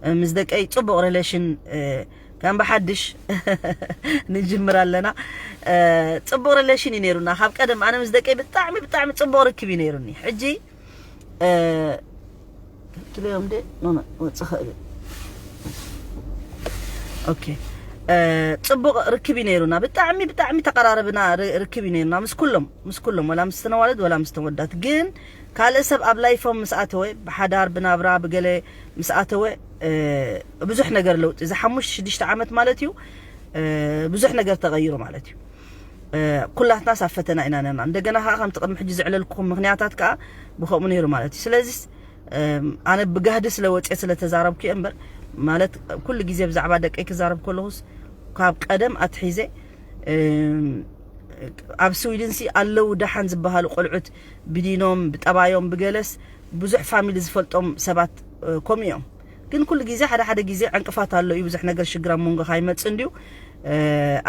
እ፣ ምስ ደቀይ ጽቡቕ ሪሌሽን፣ እ፣ ከም ብሓድሽ ንጅምር ኣለና። እ፣ ጽቡቕ ሪሌሽን እዩ ነይሩና። ካብ ቀደም ኣነ ምስ ደቀይ ብጣዕሚ፣ ብጣዕሚ ጽቡቕ ርክብ እዩ ነይሩኒ። ሕጂ፣ እ፣ ትለዮም ደ? ኖ፣ ኖ፣ ወጽእ ኽእል። ኦኬ። እ፣ ጽቡቕ ርክብ እዩ ነይሩና። ብጣዕሚ፣ ብጣዕሚ ተቐራረብና ር-፣ ርክብ እዩ ነይሩና። ምስ ኩሎም፣ ምስ ኩሎም፣ ወላ ምስ ተነዋልድ፣ ወላ ምስ ተወዳት። ግን ካልእ ሰብ ኣብ ላይፎም ምስ ኣተወ፣ ብሓዳር፣ ብናብራ፣ ብገለ ምስ ኣተወ፣ እ፣ ብዙሕ ነገር ለውጢ፣ እዚ ሓሙሽተ ሽዱሽተ ዓመት ማለት እዩ፣ እ፣ ብዙሕ ነገር ተቐይሩ ማለት እዩ። እ፣ ኩላትናስ ኣብ ፈተና ኢና ነና። እንደገና ከኣ ከምቲ ቅድሚ ሕጂ ዘዕለልኩኹም ምኽንያታት ከኣ ብኸምኡ ነይሩ ማለት እዩ። ስለዚስ፣ እም፣ ኣነ ብጋህዲ ስለ ወፅየ ስለ ተዛረብኩ እየ እምበር፣ ማለት ኩሉ ግዜ ብዛዕባ ደቀይ ክዛረብ ከለኹስ ካብ ቀደም ኣትሒዘ፣ እም፣ ኣብ ስዊድን ሲ ኣለዉ ደሓን ዝበሃሉ ቆልዑት ብዲኖም፣ ብጠባዮም፣ ብገለስ ብዙሕ ፋሚሊ ዝፈልጦም ሰባት፣ እ፣ ከምኡ እዮም። ግን ኩሉ ግዜ ሓደ ሓደ ግዜ ዕንቅፋት ኣሎ እዩ፣ ብዙሕ ነገር ሽግር ኣብ መንጎኻ ይመጽእ እንድዩ። እ፣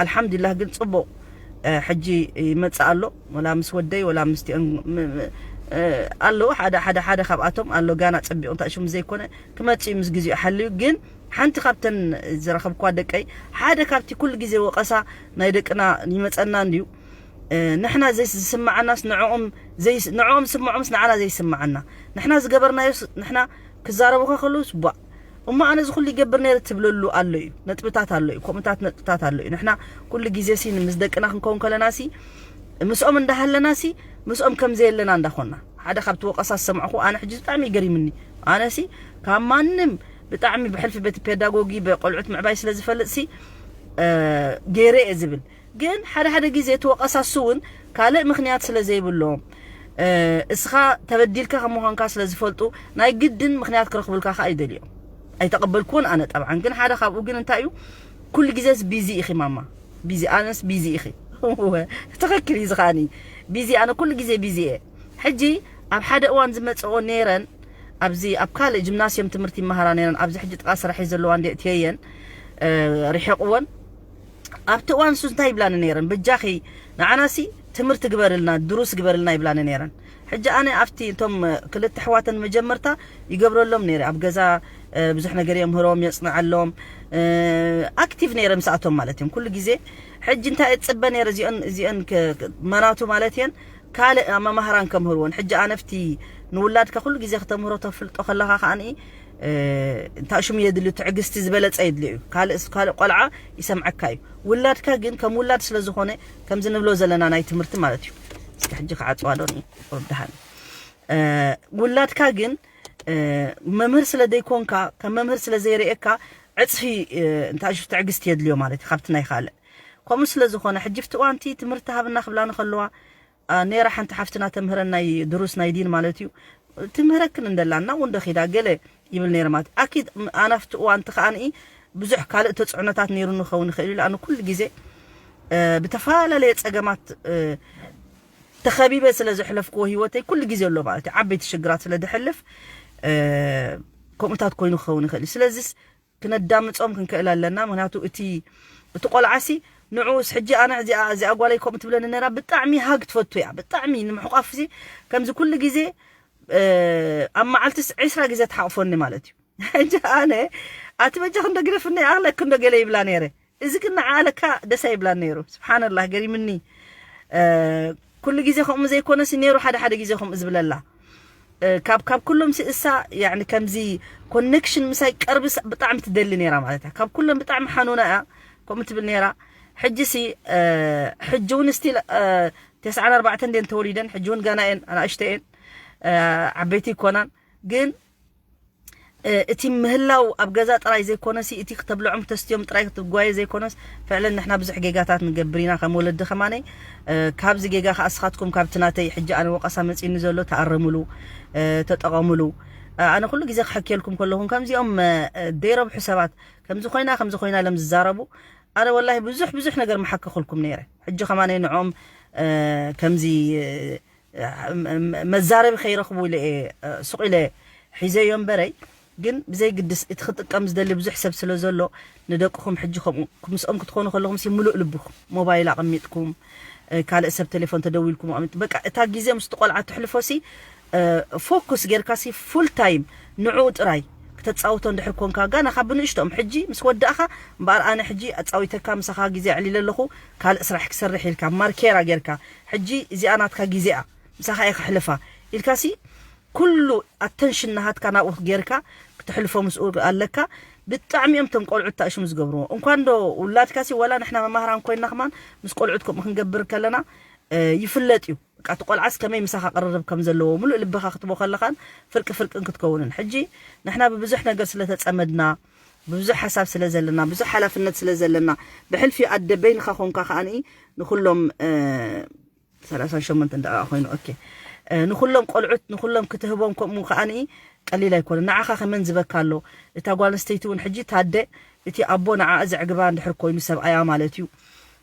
ኣልሓምዱሊላህ ግን ጽቡቕ፣ እ፣ ሕጂ ይመጽእ ኣሎ። ወላ ምስ ወደይ፣ ወላ ምስቲኦም፣ ም-፣ ም-፣ እ፣ ኣለዉ ሓደ ሓደ ሓደ ካብኣቶም ኣሎ፣ ጋና ጸቢቑ እንታይ ሽሙ ዘይኮነ ክመጽእ እዩ ምስ ግዜኡ ሓልዩ። ግን ሓንቲ ካብተን ዝረኸብኳ ደቀይ፣ ሓደ ካብቲ ኩሉ ግዜ ወቐሳ ናይ ደቅና ይመጸና እንድዩ። እ፣ ንሕና ዘይስ-፣ ዝስምዓናስ ንዕኦም ዘይስ-፣ ንዕኦም ዝስምዖምስ ንዓና ዘይስምዓና። ንሕና ዝገበርናዮስ ንሕና ክዛረቡኻ ከለውስ ቧእ። እሞ ኣነ እዚ ኩሉ ይገብር ነይረ ትብለሉ ኣሎ እዩ። ነጥብታት ኣሎ እዩ። ከምኡታት ነጥብታት ኣሎ እዩ። ንሕና ኩሉ ግዜ ሲ ምስ ደቅና ክንከውን ከለና ሲ ምስኦም እንዳሃለናሲ ምስኦም ከም ዘየለና እንዳኾና ሓደ ካብቲ ወቀሳ ዝሰማዕኹ ኣነ ሕጂ ብጣዕሚ ይገሪምኒ። ኣነሲ ካብ ማንም ብጣዕሚ ብሕልፊ ቤት ፔዳጎጊ ብቆልዑት ምዕባይ ስለ ዝፈልጥሲ ገይረ እየ ዝብል። ግን ሓደ ሓደ ግዜ እቲ ወቀሳሱ እውን ካልእ ምክንያት ስለ ዘይብሎም እስኻ ተበዲልካ ከም ምዃንካ ስለ ዝፈልጡ ናይ ግድን ምክንያት ክረኽቡልካ ከዓ ይደልዮም። ኣይተቐበልኩዎን ኣነ ጠብዓን። ግን ሓደ ካብኡ ግን እንታይ እዩ፣ ኩሉ ግዜስ ቢዚ ኢኺ ማማ፣ ቢዚ፣ ኣነስ ቢዚ ኢኺ። ትኽክል እዩ ዝኸኣኒ፣ ቢዚ፣ ኣነ ኩሉ ግዜ ቢዚ እየ። ሕጂ ኣብ ሓደ እዋን ዝመፅኦ ነይረን ኣብዚ ኣብ ካልእ ጅምናስዮም ትምህርቲ ይመሃራ ነይረን፣ ኣብዚ ሕጂ ጥቓ ስራሕ ዘለዋ እንደ እትየየን ርሒቕወን። ኣብቲ እዋን ሱስ እንታይ ይብላኒ ነይረን፣ በጃኺ ንዓናሲ ትምህርቲ ግበርልና፣ ድሩስ ግበርልና ይብላኒ ነይረን። ሕጂ ኣነ ኣብቲ እቶም ክልተ ኣሕዋተን መጀመርታ ይገብረሎም ነይረ። ኣብ ገዛ ብዙሕ ነገር የምህሮም፣ የፅንዐሎም፣ ኣክቲቭ ነይረ ምስኣቶም ማለት እዮም ኩሉ ግዜ። ሕጂ እንታይ እፅበ ነይረ፣ እዚኦን እዚኦን መናቱ ማለት እየን ካልእ መማህራን ከምህርዎን። ሕጂ ኣነፍቲ ንውላድካ ኩሉ ግዜ ክተምህሮ ተፍልጦ ከለኻ ከዓኒ እንታይ ሽሙ የድልዩ፣ ትዕግስቲ ዝበለጸ የድልዩ እዩ። ካልእ ካልእ ቆልዓ ይሰምዐካ እዩ። ውላድካ ግን ከም ውላድ ስለ ዝኾነ ከምዚ ንብሎ ዘለና ናይ ትምህርቲ ማለት እዩ። እስኪ ሕጂ ክዓጽዋ ዶ ወድሃን ውላድካ ግን መምህር ስለ ዘይኮንካ፣ ከም መምህር ስለ ዘይርእየካ ዕጽፊ እንታይ ሽሙ ትዕግስቲ የድልዮ ማለት እዩ ካብቲ ናይ ካልእ። ከምኡ ስለ ዝኾነ ሕጂ ፍትዋንቲ ትምህርቲ ሃብና ክብላ ንኸለዋ ነይራ ሓንቲ ሓፍትና ተምህረን ናይ ድሩስ ናይ ዲን ማለት እዩ። ትምህረክን እንደላ እናው እንዶ ኺዳ ገለ ይብል ነይረ ማለት ኣኪድ። ኣናፍቲ እዋንቲ ከዓንኢ ብዙሕ ካልእ ተፅዕኖታት ነይሩ ንኸውን ይኽእል እዩ። ኣነ ኩሉ ግዜ ብተፈላለየ ፀገማት ተኸቢበ ስለ ዘሕለፍክዎ ህይወተይ ኩሉ ግዜ ኣሎ ማለት እዩ። ዓበይቲ ሽግራት ስለ ድሕልፍ ከምኡታት ኮይኑ ክኸውን ይኽእል እዩ። ስለዚስ ክነዳምጾም ክንክእል ኣለና። ምክንያቱ እቲ እቲ ቆልዓሲ ንዑስ ሕጂ ኣነ እዚኣ እዚኣ ጓለይ ከምኡ ትብለኒ ነራ ብጣዕሚ ሃግ ትፈቱ እያ። ብጣዕሚ ንምሕቋፍሲ ከምዚ ኩሉ ግዜ ኣብ መዓልትስ ዕስራ ግዜ ትሓቕፎኒ ማለት እዩ። ሕጂ ኣነ ኣቲ በጃ ክንዶ ግደፍኒ ኣኽለክ ክንዶ ገለ ይብላ ነይረ። እዚ ግን ንዓ ለካ ደስ ኣይብላን ነይሩ። ስብሓንላህ ገሪምኒ። ኩሉ ግዜ ከምኡ ዘይኮነሲ ነይሩ ሓደ ሓደ ግዜ ከምኡ ዝብለላ። ካብ ካብ ኩሎም ሲ እሳ ያኒ ከምዚ ኮኔክሽን ምሳይ ቀርብስ ብጣዕሚ ትደሊ ነይራ ማለት እያ። ካብ ኩሎም ብጣዕሚ ሓኑና እያ ከምኡ ትብል ነይራ። ሕጂ ሲ ሕጂ እውን ስቲል ተስዓን ኣርባዕተን ደን ተወሊደን ሕጂ እውን ገና እየን ኣናእሽተ እየን ዓበይቲ ይኮናን ግን እቲ ምህላው ኣብ ገዛ ጥራይ ዘይኮነሲ እቲ ክተብልዖም ክተስትዮም ጥራይ ክትጓየ ዘይኮነስ ፍዕለን ንሕና ብዙሕ ጌጋታት ንገብር ኢና ከም ወለዲ ከማነይ። ካብዚ ጌጋ ከኣ እስኻትኩም ካብቲ ናተይ ሕጂ ኣነ ወቐሳ መጺኒ ዘሎ ተኣረምሉ፣ ተጠቐምሉ። ኣነ ኩሉ ግዜ ክሕክየልኩም ከለኹም ከምዚኦም ደይረብሑ ሰባት ከምዚ ኮይና ከምዚ ኮይና ለም ዝዛረቡ ኣነ ወላሂ ብዙሕ ብዙሕ ነገር መሓከኹልኩም ነይረ። ሕጂ ከማነይ ንዕኦም ከምዚ መዛረቢ ከይረኽቡ ኢለ እየ ሱቕ ኢለ ሒዘዮ እምበረይ። ግን ብዘይ ግድስ እቲ ክጥቀም ዝደሊ ብዙሕ ሰብ ስለ ዘሎ ንደቅኹም ሕጂ ከምኡ ምስኦም ክትኾኑ ከለኹም ሲ ምሉእ ልብኹም ሞባይል ኣቐሚጥኩም ካልእ ሰብ ቴሌፎን ተደዊልኩም ኣቐሚጥ በቃ እታ ግዜ ምስቲ ቆልዓ ትሕልፎ ሲ ፎኩስ ጌርካ ሲ ፉል ታይም ንዕኡ ጥራይ ክተጻውቶ እንድሕር ኮንካ ጋና ካብ ብንእሽቶም ሕጂ ምስ ወዳእኻ እምበኣር ኣነ ሕጂ ኣጻዊተካ ምሳኻ ግዜ ኣዕሊለ ኣለኹ ካልእ ስራሕ ክሰርሕ ኢልካ ማርኬራ ጌርካ ሕጂ እዚኣ ናትካ ግዜኣ ምሳኻ እየ ከሕልፋ ኢልካሲ ኩሉ ኣተንሽን ናሃትካ ናብኡ ጌርካ ክትሕልፎ ምስኡ ኣለካ። ብጣዕሚ እዮም እቶም ቆልዑት ታእሽሙ ዝገብርዎ እንኳን ዶ ውላድካሲ ወላ ንሕና መማህራን ኮይንና ከማን ምስ ቆልዑት ከምኡ ክንገብር ከለና ይፍለጥ እዩ። በቃ እቲ ቆልዓስ ከመይ ምሳኻ ቅርርብ ከም ዘለዎ ሙሉእ ልብኻ ክትቦ ከለኻን ፍርቂ ፍርቅን ክትከውንን ሕጂ ንሕና ብብዙሕ ነገር ስለተፀመድና ብብዙሕ ሓሳብ ስለ ዘለና ብዙሕ ሓላፍነት ስለ ዘለና ብሕልፊ ኣደ በይንኻ ኮንካ ከዓኒ ንኩሎም ሰላሳን ሸሞንተን ደቂቃ ኮይኑ ኦኬ ንኩሎም ቆልዑት ንኩሎም ክትህቦም ከምኡ ከዓኒ ቀሊል ኣይኮነ ንዓኻ ከመን ዝበካ ኣሎ እታ ጓል ኣንስተይቲ እውን ሕጂ ታደ እቲ ኣቦ ንዓኣ ዘዕግባ እንድሕር ኮይኑ ሰብኣያ ማለት እዩ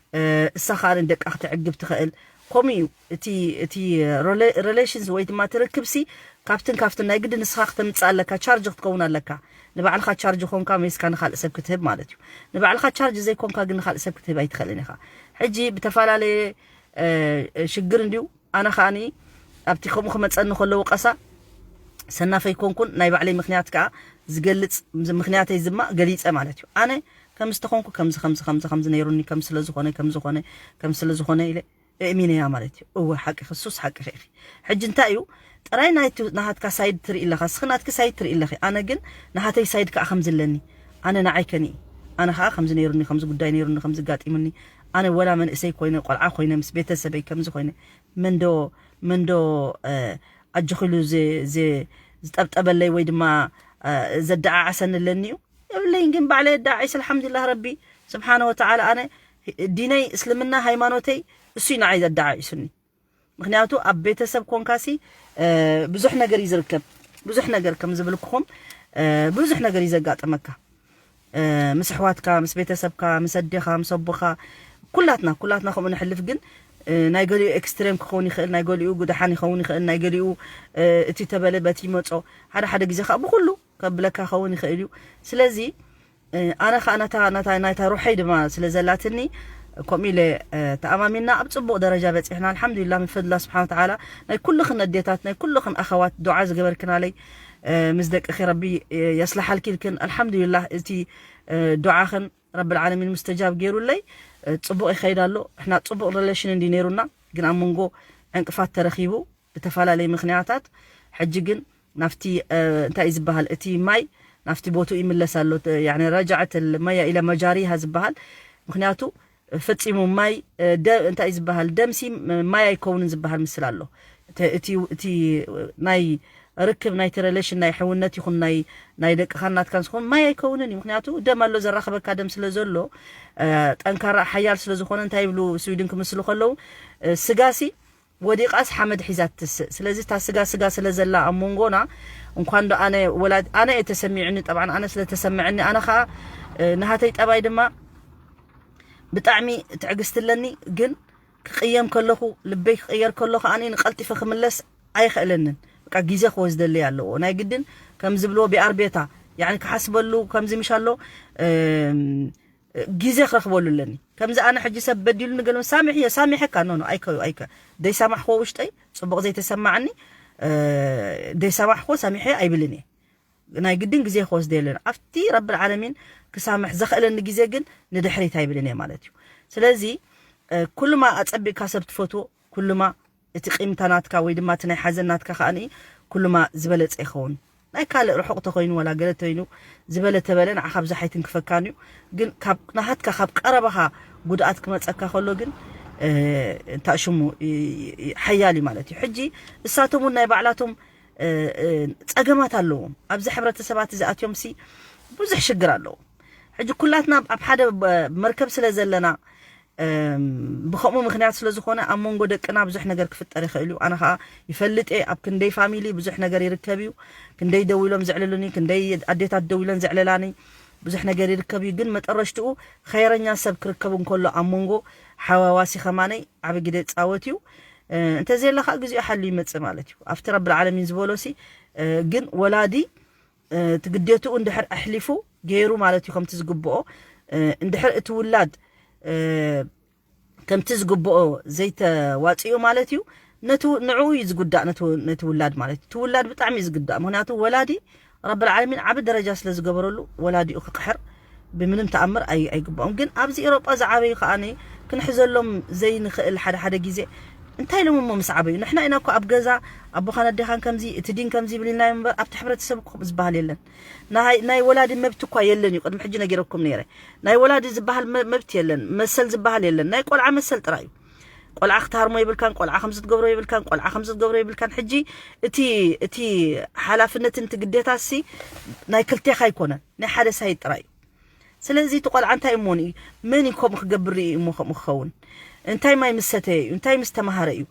እሳ ከዓ ንደቃ ክተዕግብ ትኽእል ከምኡ እዩ እቲ እቲ ሪሌሽንስ ወይ ድማ ትርክብሲ ካብትን ካብትን ናይ ግዲ ንስኻ ክተምፅእ ኣለካ ቻርጅ ክትከውን ኣለካ ንባዕልኻ ቻርጅ ኮንካ ሜስካ ንካልእ ሰብ ክትህብ ማለት እዩ ንባዕልኻ ቻርጅ ዘይኮንካ ግን ንካልእ ሰብ ክትህብ ኣይትኽእልን ኢኻ ሕጂ ብተፈላለየ ሽግር እንድዩ ኣነ ከዓኒ ኣብቲ ከምኡ ክመፀኒ ከሎ ወቀሳ ሰናፈይ ኮንኩን ናይ ባዕለይ ምክንያት ከዓ ዝገልፅ ምክንያተይ ዝማ ገሊፀ ማለት እዩ ኣነ ከም ዝተኾንኩ ከምዚ ከምዚ ከምዚ ከምዚ ነይሩኒ ከም ስለዝኾነ ከምዝኾነ ከም ስለዝኾነ ኢለ እእሚነያ ማለት እዩ እወ ሓቂ ክሱስ ሓቂ ኺእኺ ሕጂ እንታይ እዩ ጥራይ ናይ ናሃትካ ሳይድ ትርኢ ኣለኻ እስኺ ናትኪ ሳይድ ትርኢ ኣለኺ ኣነ ግን ናሃተይ ሳይድ ከዓ ከምዚ ኣለኒ ኣነ ንዓይ ከኒ ኣነ ከዓ ከምዚ ነይሩኒ ከምዚ ጉዳይ ነይሩኒ ከምዚ ጋጢሙኒ ኣነ ወላ መንእሰይ ኮይነ፣ ቆልዓ ኮይነ፣ ምስ ቤተሰበይ ከምዚ ኮይነ፣ መንዶ መንዶ ኣጆኺሉ ዝጠብጠበለይ ወይ ድማ ዘደዓዓሰኒ ኣለኒ እዩ? የብለይን። ግን ባዕለይ ኣደዓዒስ፣ ኣልሓምዱሊላህ ረቢ ስብሓነ ወተዓላ። ኣነ ዲነይ እስልምና ሃይማኖተይ እሱ እዩ ንዓይ ዘደዓዒሱኒ። ምክንያቱ ኣብ ቤተሰብ ኮንካሲ ብዙሕ ነገር እዩ ዝርከብ። ብዙሕ ነገር ከም ዝብልኩኹም ብዙሕ ነገር እዩ ዘጋጥመካ። ምስ ኣሕዋትካ፣ ምስ ቤተሰብካ፣ ምስ ኣዴኻ፣ ምስ ኣቦኻ፣ ኩላትና ኩላትና ከምኡ ንሕልፍ። ግን ናይ ገሊኡ ኤክስትሬም ክኸውን ይኽእል፣ ናይ ገሊኡ ጉድሓን ይኸውን ይኽእል፣ ናይ ገሊኡ እቲ ተበለ በቲ ይመጾ፣ ሓደ ሓደ ግዜ ከዓ ብኩሉ ከብለካ ክኸውን ይኽእል እዩ። ስለዚ ኣነ ከዓ ናታ ናታ ናይታ ሩሐይ ድማ ስለ ዘላትኒ ከምኡ ኢለ ተኣማሚና ኣብ ፅቡቕ ደረጃ በፂሕና። ኣልሓምዱሊላ፣ ምን ፈድላ ስብሓን ተዓላ። ናይ ኩልኽን ኣዴታት፣ ናይ ኩልኽን ኣኸዋት ዱዓ ዝገበርክናለይ፣ ምስ ደቅኺ ረቢ የስልሓልኪ ኢልክን፣ ኣልሓምዱሊላ፣ እቲ ዱዓኽን ረብል ዓለሚን ሙስተጃብ ገይሩለይ፣ ጽቡቕ ይኸይድ ኣሎ። እሕና ጽቡቕ ሪሌሽን እንዲ ነይሩና፣ ግን ኣብ መንጎ ዕንቅፋት ተረኺቡ ብተፈላለየ ምኽንያታት። ሕጂ ግን ናብቲ እንታይ እዩ ዝበሃል፣ እቲ ማይ ናብቲ ቦቱ ይምለስ ኣሎ። ያኒ ረጃዐት መያ ኢለ መጃሪሃ ዝበሃል። ምኽንያቱ ፈጺሙ ማይ እንታይ እዩ ዝበሃል፣ ደምሲ ማይ ኣይከውንን ዝበሃል ምስል ኣሎ። እቲ ናይ ርክብ ናይቲ ሬሌሽን ናይ ሕውነት ይኹን ናይ ናይ ደቅኻን ናትካን ዝኾን ማይ ኣይከውንን እዩ። ምክንያቱ ደም ኣሎ፣ ዘራኽበካ ደም ስለ ዘሎ፣ ጠንካራ ሓያል ስለ ዝኾነ፣ እንታይ ይብሉ ስዊድን ክምስሉ ከለዉ፣ ስጋሲ ወዲቓስ ሓመድ ሒዛ ትስእ። ስለዚ እታ ስጋ ስጋ ስለ ዘላ ኣብ መንጎና፣ እንኳን ዶ ኣነ ወላድ ኣነ እየ ተሰሚዑኒ፣ ጠብዓን ኣነ ስለ ተሰመዐኒ፣ ኣነ ኸዓ ናሃተይ ጠባይ ድማ ብጣዕሚ ትዕግስቲ ኣለኒ። ግን ክቕየም ከለኹ፣ ልበይ ክቕየር ከሎ ከኣ ንቐልጢፈ ክምለስ ኣይኽእለንን። በቃ ግዜ ክወስደለይ ኣለዎ። ናይ ግድን ከም ዝብልዎ ቢኣር ቤታ፣ ያኒ ክሓስበሉ ከምዚ ምሽ ኣሎ፣ ግዜ ክረኽበሉ ኣለኒ። ከምዚ ኣነ ሕጂ ሰብ በዲሉ ንገለ ሳሚሕ እየ፣ ሳሚሐካ፣ ኖ፣ ኖ፣ ኣይከ-፣ ኣይከ-፣ ደይሰማሕኮ ውሽጠይ ጽቡቕ ዘይተሰማዕኒ፣ ደይሰማሕኮ ሳሚሐ ኣይብልን እየ። ናይ ግድን ግዜ ክወስደ የለን። ኣብቲ ረብል ዓለሚን ክሳምሕ ዘኽእለኒ ግዜ ግን ንድሕሪት ኣይብልን እየ ማለት እዩ። ስለዚ ኩሉማ ኣጸቢቕካ ሰብ ትፈትዎ፣ ኩሉማ እቲ ቂምታ ናትካ ወይ ድማ እቲ ናይ ሓዘን ናትካ ከኣ ኩሉማ ዝበለጸ ይኸውን። ናይ ካልእ ርሑቕ ተኾይኑ ዋላ ገለ ተይኑ ዝበለ ተበለ ንዓኻ ብዙሕ ኣይትንክፈካን እዩ። ግን ካብ ናሃትካ ካብ ቀረባኻ ጉድኣት ክመጸካ ከሎ ግን እንታይ ሽሙ ሓያል እዩ ማለት እዩ። ሕጂ እሳቶም እውን ናይ ባዕላቶም ጸገማት ኣለዎም። ኣብዚ ሕብረተሰባት እዚ ኣትዮም ሲ ብዙሕ ሽግር ኣለዎም። ሕጂ ኩላትና ኣብ ሓደ መርከብ ስለ ዘለና ብኸምኡ ምክንያት ስለ ዝኾነ ኣብ መንጎ ደቅና ብዙሕ ነገር ክፍጠር ይኽእል እዩ። ኣነ ኸኣ ይፈልጥ እየ ኣብ ክንደይ ፋሚሊ ብዙሕ ነገር ይርከብ እዩ። ክንደይ ደው ኢሎም ዘዕልሉኒ፣ ክንደይ ኣዴታት ደው ኢለን ዘዕለላኒ ብዙሕ ነገር ይርከብ እዩ። ግን መጠረሽትኡ ኸይረኛ ሰብ ክርከብ እንከሎ ኣብ መንጎ ሓዋዋሲ ኸማነይ ዓቢ ግደ ይጻወት እዩ። እንተዘየለ ኸኣ ግዜኡ ሓልዩ ይመጽእ ማለት እዩ። ኣብቲ ረብል ዓለሚን ዝበሎ ሲ ግን ወላዲ እቲ ግዴትኡ እንድሕር ኣሕሊፉ ገይሩ ማለት እዩ ከምቲ ዝግብኦ። እንድሕር እቲ ውላድ ከምቲ ዝግብኦ ዘይተዋፅኡ ማለት እዩ፣ ነቲ ንዕኡ እዩ ዝጉዳእ፣ ነቲ ውላድ ማለት እዩ። እቲ ውላድ ብጣዕሚ እዩ ዝግዳእ። ምክንያቱ ወላዲ ረብል ዓለሚን ዓቢ ደረጃ ስለ ዝገበረሉ ወላዲኡ ክቅሕር ብምንም ተኣምር ኣይግባኦም። ግን ኣብዚ ኤሮጳ ዝዓበዩ ከኣ ክንሕዘሎም ዘይንኽእል ሓደ ሓደ ግዜ እንታይ ኢሎም እሞ ምስ ዓበዩ? ንሕና ኢና እኮ ኣብ ገዛ ኣቦኻን ኣዴኻን ከምዚ እቲ ዲን ከምዚ ይብል ኢልናዮም እምበር ኣብቲ ሕብረተሰብ እኮ ከምኡ ዝበሃል የለን። ናይ ወላዲ መብት እኳ የለን እዩ። ቅድሚ ሕጂ ነጊረኩም ነይረ። ናይ ወላዲ ዝበሃል መብት የለን፣ መሰል ዝበሃል የለን። ናይ ቆልዓ መሰል ጥራይ እዩ። ቆልዓ ክትሃርሞ ይብልካን፣ ቆልዓ ከምዚ ትገብሮ ይብልካን፣ ቆልዓ ከምዚ ትገብሮ ይብልካን። ሕጂ እቲ እቲ ሓላፍነትን እቲ ግዴታሲ ናይ ክልቴኻ ኣይኮነን፣ ናይ ሓደ ሳይድ ጥራይ እዩ። ስለዚ እቲ ቆልዓ እንታይ እሞ ንኢ መን እዩ ከምኡ ክገብር ርኢ እሞ ከምኡ ክኸውን? እንታይ ማይ ምስ ሰተየ እዩ? እንታይ ምስ ተማሃረ እዩ?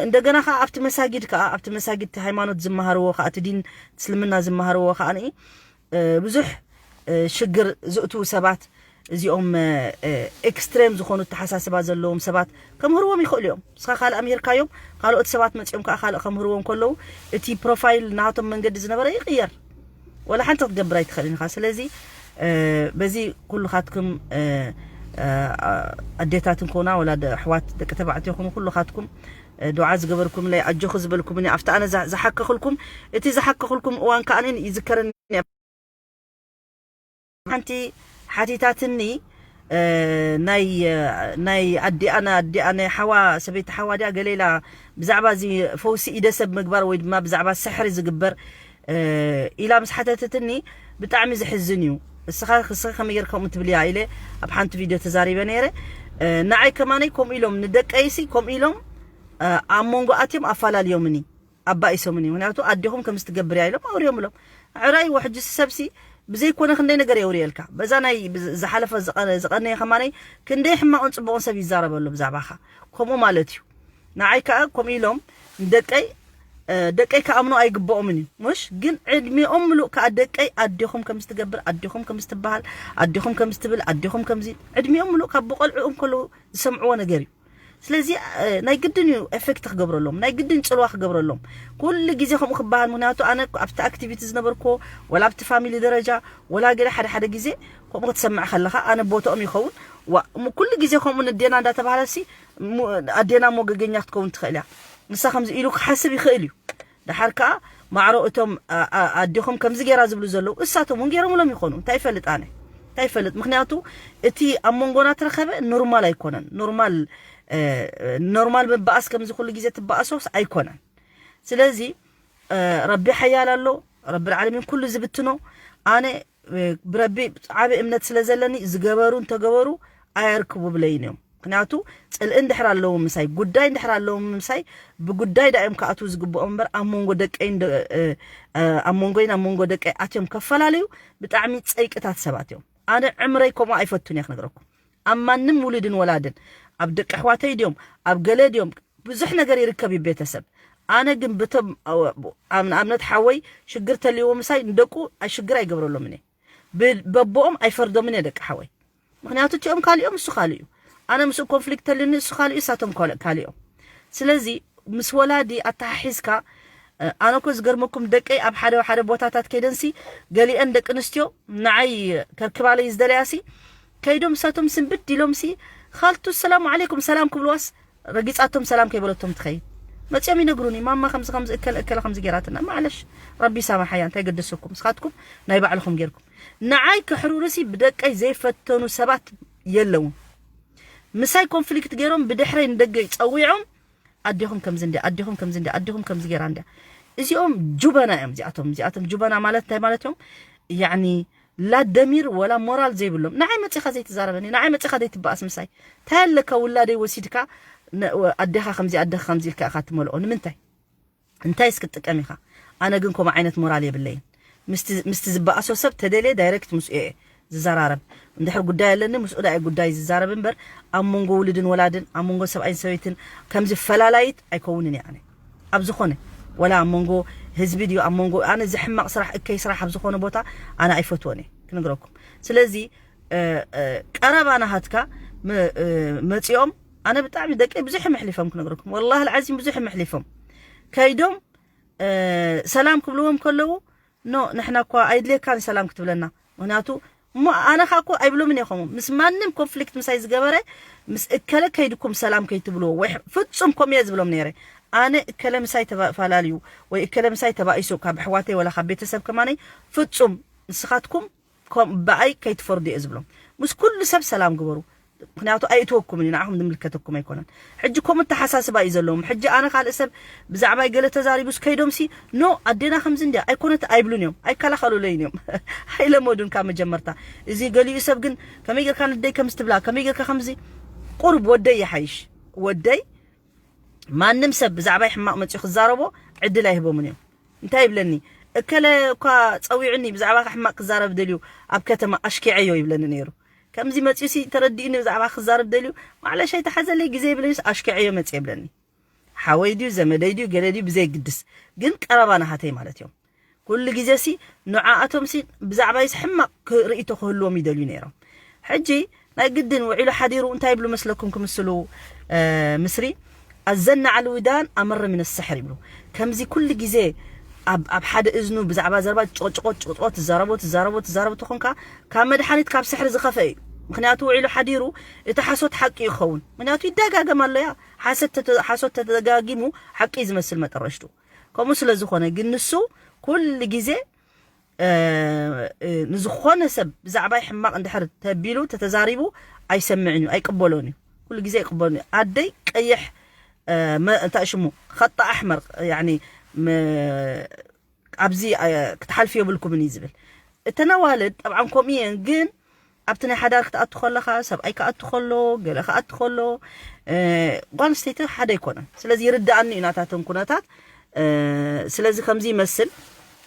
እንደገና ከዓ ኣብቲ መሳጊድ ከዓ ኣብቲ መሳጊድ ሃይማኖት ዝመሃርዎ ከዓ እቲ ዲን እስልምና ዝመሃርዎ ከዓ ንኢ ብዙሕ ሽግር ዝእትዉ ሰባት እዚኦም ኤክስትሬም ዝኾኑ ኣተሓሳስባ ዘለዎም ሰባት ከምህርዎም ይኽእሉ እዮም። ንስኻ ካልእ ኣምሂርካዮም ካልኦት ሰባት መፂኦም ከዓ ካልእ ከምህርዎም ከለዉ እቲ ፕሮፋይል ናቶም መንገዲ ዝነበረ ይቕየር። ወላ ሓንቲ ክትገብር ኣይትኽእልን ኢኻ። ስለዚ በዚ ኩልኻትኩም ኣዴታት እንኮና ወላ ኣሕዋት ደቂ ተባዕትዮ ኩኑ ኩልኻትኩም ዱዓ ዝገበርኩምለይ ኣጆኹ ዝበልኩምኒ ኣብቲ ኣነ ዝሓከኽልኩም እቲ ዝሓከኽልኩም እዋን ከዓ ይዝከረኒ። ሓንቲ ሓቲታትኒ ናይ ናይ ኣዲኣ ናይ ኣዲኣ ናይ ሓዋ ሰበይቲ ሓዋ ድያ ገሌላ ብዛዕባ እዚ ፈውሲ ኢደ ሰብ ምግባር ወይ ድማ ብዛዕባ ስሕሪ ዝግበር ኢላ ምስ ሓተተትኒ ብጣዕሚ ዝሕዝን እዩ። እስኻ እስኻ ከመይ ጌርካ ከምኡ ትብል እያ ኢለ ኣብ ሓንቲ ቪድዮ ተዛሪበ ነይረ። ንዓይ ከማነይ ከምኡ ኢሎም ንደቀይሲ ከምኡ ኢሎም ኣብ መንጎ ኣትዮም ኣፋላልዮምኒ ኣባኢሶምኒ። ምክንያቱ ኣዴኹም ከምዚ ትገብር እያ ኢሎም ኣውርዮምሎም። ዕራይ ወሕጂ ሰብሲ ብዘይኮነ ክንደይ ነገር የውርየልካ። በዛ ናይ ዝሓለፈ ዝቐነየ ከማነይ ክንደይ ሕማቕን ፅቡቕን ሰብ ይዛረበሉ ብዛዕባኻ። ከምኡ ማለት እዩ። ንዓይ ከዓ ከምኡ ኢሎም ንደቀይ ደቀይ ክኣምኖ ኣይግብኦምን እዩ። ምሽ ግን ዕድሚኦም ምሉእ ከዓ ደቀይ ኣዴኹም ከምዚ ትገብር፣ ኣዴኹም ከምዚ ትበሃል፣ ኣዴኹም ከምዚ ትብል፣ ኣዴኹም ከምዚ ዕድሚኦም ምሉእ ካብ ብቆልዕኦም ከለዉ ዝሰምዕዎ ነገር እዩ። ስለዚ ናይ ግድን እዩ ኤፌክት ክገብረሎም፣ ናይ ግድን ፅልዋ ክገብረሎም። ኩሉ ግዜ ከምኡ ክበሃል። ምክንያቱ ኣነ ኣብቲ ኣክቲቪቲ ዝነበርኩዎ ወላ ኣብቲ ፋሚሊ ደረጃ ወላ ገለ ሓደ ሓደ ግዜ ከምኡ ክትሰምዕ ከለካ ኣነ ቦትኦም ይኸውን። ኩሉ ግዜ ከምኡ ንዴና እንዳተባሃለሲ ኣዴና ሞገገኛ ክትከውን ትኽእል እያ። ንሳ ከምዚ ኢሉ ክሓስብ ይኽእል እዩ። ደሓር ከዓ ማዕሮ እቶም ኣዴኹም ከምዚ ገይራ ዝብሉ ዘለዉ እሳቶም እውን ገይሮምሎም ይኾኑ። እንታይ ይፈልጥ ኣነ እንታይ ይፈልጥ። ምክንያቱ እቲ ኣብ መንጎና ትረኸበ ኖርማል ኣይኮነን። ኖርማል ኖርማል ምባኣስ ከምዚ ኩሉ ግዜ ትባኣሶስ ኣይኮነን። ስለዚ ረቢ ሓያል ኣሎ። ረቢ ዓለሚን ኩሉ ዝብትኖ። ኣነ ብረቢ ዓብ እምነት ስለ ዘለኒ ዝገበሩ እንተገበሩ ኣየርክቡ ብለይን እዮም። ምክንያቱ ፅልኢ እንድሕር ኣለዎም ምሳይ ጉዳይ እንድሕር ኣለዎም ምሳይ ብጉዳይ ዳ እዮም ክኣትዉ ዝግብኦም እምበር ኣብ መንጎ ደቀይን ኣብ መንጎይን ኣብ መንጎ ደቀይ ኣትዮም ከፈላለዩ ብጣዕሚ ፀይቅታት ሰባት እዮም። ኣነ ዕምረይ ከምኡ ኣይፈቱን እየ ክነግረኩም። ኣብ ማንም ውሉድን ወላድን ኣብ ደቂ ኣሕዋተይ ድዮም ኣብ ገለ ድዮም ብዙሕ ነገር ይርከብ እዩ ቤተሰብ። ኣነ ግን ብቶም ንኣብነት ሓወይ ሽግር ተልዎ ምሳይ ንደቁ ሽግር ኣይገብረሎምን እየ። በቦኦም ኣይፈርዶምን እየ ደቂ ሓወይ። ምክንያቱ እቲኦም ካሊኦም እሱ ካሊኡ ኣነ ምስኡ ኮንፍሊክት ተልኒ እሱ ካሊኡ እሳቶም ካሊኦም። ስለዚ ምስ ወላዲ ኣተሓሒዝካ ኣነ ኮ ዝገርመኩም ደቀይ ኣብ ሓደ ሓደ ቦታታት ከይደንሲ ገሊአን ደቂ ኣንስትዮ ንዓይ ከርክባለይ ዝደለያሲ ከይዶም እሳቶም ስንብድ ኢሎምሲ ካልቱ ሰላም ዓለይኩም ሰላም ክብልዋስ ረጊጻቶም ሰላም ከይበለቶም ትኸይድ። መጽኦም ይነግሩኒ ማማ ከምዚ ከምዚ እከለ እከለ ከምዚ ጌራትና። ማዕለሽ ረቢ ሳማሓያ እንታይ ገደሰኩም ንስኻትኩም ናይ ባዕልኹም ጌርኩም። ንዓይ ክሕሩርሲ ብደቀይ ዘይፈተኑ ሰባት የለውን። ምሳይ ኮንፍሊክት ገይሮም ብድሕረይ ንደገ ይጸዊዖም ኣዴኹም ከምዚ እንዲ ኣዴኹም ከምዚ እንዲ ኣዴኹም ከምዚ ገይራ እንዲያ። እዚኦም ጁበና እዮም እዚኣቶም እዚኣቶም ጁበና ማለት እንታይ ማለት እዮም? ያኒ ላ ደሚር ወላ ሞራል ዘይብሎም። ንዓይ መጺኻ ዘይትዛረበኒ ንዓይ መጺኻ ዘይትበኣስ ምሳይ። እንታይ ኣለካ ውላደይ ወሲድካ ኣዴኻ ከምዚ ኣዴኻ ከምዚ ኢልካ ኢኻ ትመልኦ ንምንታይ? እንታይ እስክትጥቀም ኢኻ? ኣነ ግን ከምኡ ዓይነት ሞራል የብለይን። ምስቲ ዝበኣሶ ሰብ ተደልየ ዳይረክት ምስኡ እየ ዝዘራረብ። እንድሕር ጉዳይ ኣለኒ ምስኡ ዳኣ ጉዳይ ዝዛረብ እምበር ኣብ መንጎ ውሉድን ወላድን ኣብ መንጎ ሰብኣይን ሰበይትን ከምዚ ፈላላይት ኣይከውንን እየ ኣነ። ኣብ ዝኾነ ወላ ኣብ መንጎ ህዝቢ ድዩ ኣብ መንጎ ኣነ እዚ ሕማቕ ስራሕ እከይ ስራሕ ኣብ ዝኾነ ቦታ ኣነ ኣይፈትዎን እየ ክነግረኩም። ስለዚ ቀረባ ናሃትካ መፂኦም ኣነ ብጣዕሚ ደቀይ ብዙሕ የመሕሊፎም ክነግረኩም ወላሂ ልዓዚም ብዙሕ የመሕሊፎም ከይዶም ሰላም ክብልዎም ከለዉ ኖ ንሕና እኳ ኣይድልየካን ሰላም ክትብለና ምክንያቱ እሞ ኣነ ከዓ እኮ ኣይብሎምን እየ ከምኡ ምስ ማንም ኮንፍሊክት ምሳይ ዝገበረ ምስ እከለ ከይድኩም ሰላም ከይትብልዎ ወይ ፍፁም ከምኡ እየ ዝብሎም ነይረ ኣነ እከለ ምሳይ ተፈላለዩ ወይ እከለ ምሳይ ተባኢሱ ካብ ኣሕዋተይ ወላ ካብ ቤተሰብ ከማነይ ፍፁም ንስኻትኩም ብኣይ ከይትፈርዱ እየ ዝብሎም ምስ ኩሉ ሰብ ሰላም ግበሩ ምክንያቱ ኣይእትወኩምን እዩ ንዓኹም ዝምልከተኩም ኣይኮነን ሕጂ ከምኡ ተሓሳስባ እዩ ዘለዎም ሕጂ ኣነ ካልእ ሰብ ብዛዕባይ ገለ ተዛሪቡስ ከይዶምሲ ኖ ኣዴና ከምዚ እንድያ ኣይኮነት ኣይብሉን እዮም ኣይከላኸሉለይን እዮም ኣይለመዱን ካብ መጀመርታ እዚ ገሊኡ ሰብ ግን ከመይ ጌርካ ንደይ ከምዚ ትብላ ከመይ ጌርካ ከምዚ ቁሩብ ወደይ ይሓይሽ ወደይ ማንም ሰብ ብዛዕባይ ሕማቕ መፂኡ ክዛረቦ ዕድል ኣይህቦምን እዮም እንታይ ይብለኒ እከለ እኳ ፀዊዑኒ ብዛዕባኻ ሕማቕ ክዛረብ ደልዩ ኣብ ከተማ ኣሽኪዐዮ ይብለኒ ነይሩ ከምዚ መፂኡሲ ተረዲኡኒ ብዛዕባ ክዛረብ ደልዩ ማዕለሽ ኣይተሓዘለይ ግዜ ይብለኒስ ኣሽኪዐዮ መፂ ይብለኒ ሓወይ ድዩ ዘመደይ ድዩ ገለ ድዩ ብዘይግድስ ግን ቀረባ ናሃተይ ማለት እዮም ኩሉ ግዜ ሲ ንዓኣቶም ሲ ብዛዕባይስ ሕማቕ ርእይቶ ክህልዎም ይደልዩ ነይሮም ሕጂ ናይ ግድን ውዒሉ ሓዲሩ እንታይ ይብሉ መስለኩም ክምስሉ ምስሪ ኣዘና ዓልውዳን ኣመረ ምን ሰሕር ይብሉ ከምዚ ኩሉ ግዜ ኣብ ሓደ እዝኑ ብዛዕባ ዘረባ ጭቆጭቆ ጭቆጭቆ ትዛረቦ ትዛረቦ ትዛረቦ ተኾንካ ካብ መድሓኒት ካብ ስሕሪ ዝኸፈ እዩ ምክንያቱ ውዒሉ ሓዲሩ እቲ ሓሶት ሓቂ ይኸውን ምክንያቱ ይደጋገም ኣሎያ ሓሶት ተደጋጊሙ ሓቂ ዝመስል መጠረሽቱ ከምኡ ስለ ዝኾነ ግን ንሱ ኩሉ ግዜ ንዝኾነ ሰብ ብዛዕባይ ሕማቕ እንድሕር ተቢሉ ተተዛሪቡ ኣይሰምዕን እዩ ኣይቅበሎን እዩ ኩሉ ግዜ ኣይቅበሎን እዩ ኣደይ ቀይሕ እንታይ ሽሙ ኸጣ ኣሕመር ኣብዚ ክትሓልፊ የብልኩምን እዩ ዝብል እተን ኣዋልድ ጠብዓን ከምኡ እየን ግን ኣብቲ ናይ ሓዳር ክትኣቱ ከለኻ፣ ሰብኣይ ክኣቱ ከሎ፣ ገለ ክኣቱ ከሎ፣ እ፣ ጓል ኣንስተይቲ ሓደ ኣይኮነን። ስለዚ ይርድኣኒ እዩ ናታተን ኩነታት። እ፣ ስለዚ ከምዚ ይመስል፣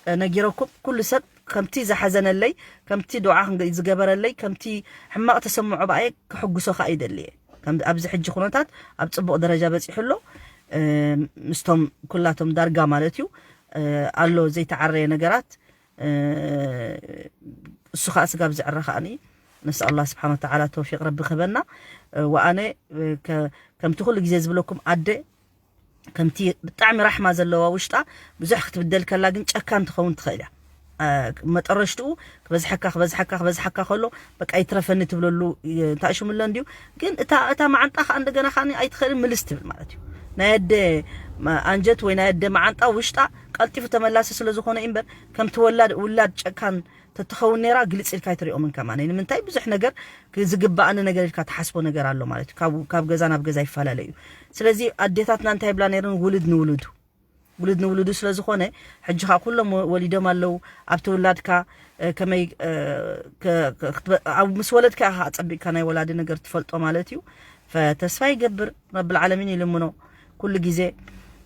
እ፣ ነጊረኩም። ኩሉ ሰብ ከምቲ ዝሓዘነለይ፣ ከምቲ ዱዓ ክንገ-፣ ዝገበረለይ፣ ከምቲ ሕማቕ ተሰምዖ ብኣየ ክሕጉሶ ከኣ ይደሊ እየ። ከም ኣብዚ ሕጂ ኩነታት ኣብ ጽቡቕ ደረጃ በጺሑ ኣሎ። እ፣ ምስቶም ኩላቶም ዳርጋ ማለት እዩ፣ እ፣ ኣሎ ዘይተዓረየ ነገራት። እ፣ እሱ ከኣ ስጋብ ዝዕረ ከኣ ነስኣል ኣላህ ስብሓን ወተዓላ ተውፊቅ ረቢ ክህበና። እ፣ ወኣነ፣ እ፣ ከ-፣ ከምቲ ኩሉ ግዜ ዝብለኩም ኣደ ከምቲ ብጣዕሚ ራሕማ ዘለዋ ውሽጣ ብዙሕ ክትብደል ከላ ግን ጨካን ትኸውን ትኽእል እያ። እ፣ መጠረሽትኡ ክበዝሐካ፣ ክበዝሐካ፣ ክበዝሐካ ከሎ በቃ ይትረፈኒ ትብለሉ፣ እ፣ እንታይ ሽሙ ኣሎ እንድዩ። ግን እታ፣ እታ መዓንጣ ከኣ እንደገና ከኣ ኣይትኽእልን ምልስ ትብል ማለት እዩ። ናይ ኣደ መ-፣ ኣንጀት ወይ ናይ ኣደ መዓንጣ ውሽጣ ቀልጢፉ ተመላሲ ስለ ዝኾነ እዩ እምበር፣ ከምቲ ወላድ፣ ውላድ ጨካን ተትኸውን ነይራ ግልጽ ኢልካ ኣይትሪኦምን ከማን። ንምንታይ? ብዙሕ ነገር ክ-፣ ዝግባኣኒ ነገር ኢልካ ትሓስቦ ነገር ኣሎ ማለት እዩ። ካብ፣ ካብ ገዛ ናብ ገዛ ይፈላለ እዩ። ስለዚ ኣዴታትና እንታይ ይብላ ነይረን? ውሉድ ንውሉዱ፣ ውሉድ ንውሉዱ ስለ ዝኾነ፣ ሕጂ ኸኣ ኩሎም ወ-፣ ወሊዶም ኣለዉ። ኣብቲ ውላድካ፣ እ፣ ከመይ፣ እ፣ ከ-፣ ከ-፣ ክትበ-፣ ኣብ ምስ ወለድካ ኢኻ ኣጸቢቕካ ናይ ወላዲ ነገር ትፈልጦ ማለት እዩ። ፈተስፋ ይገብር ረብል ዓለሚን ይልምኖ ኩሉ ግዜ።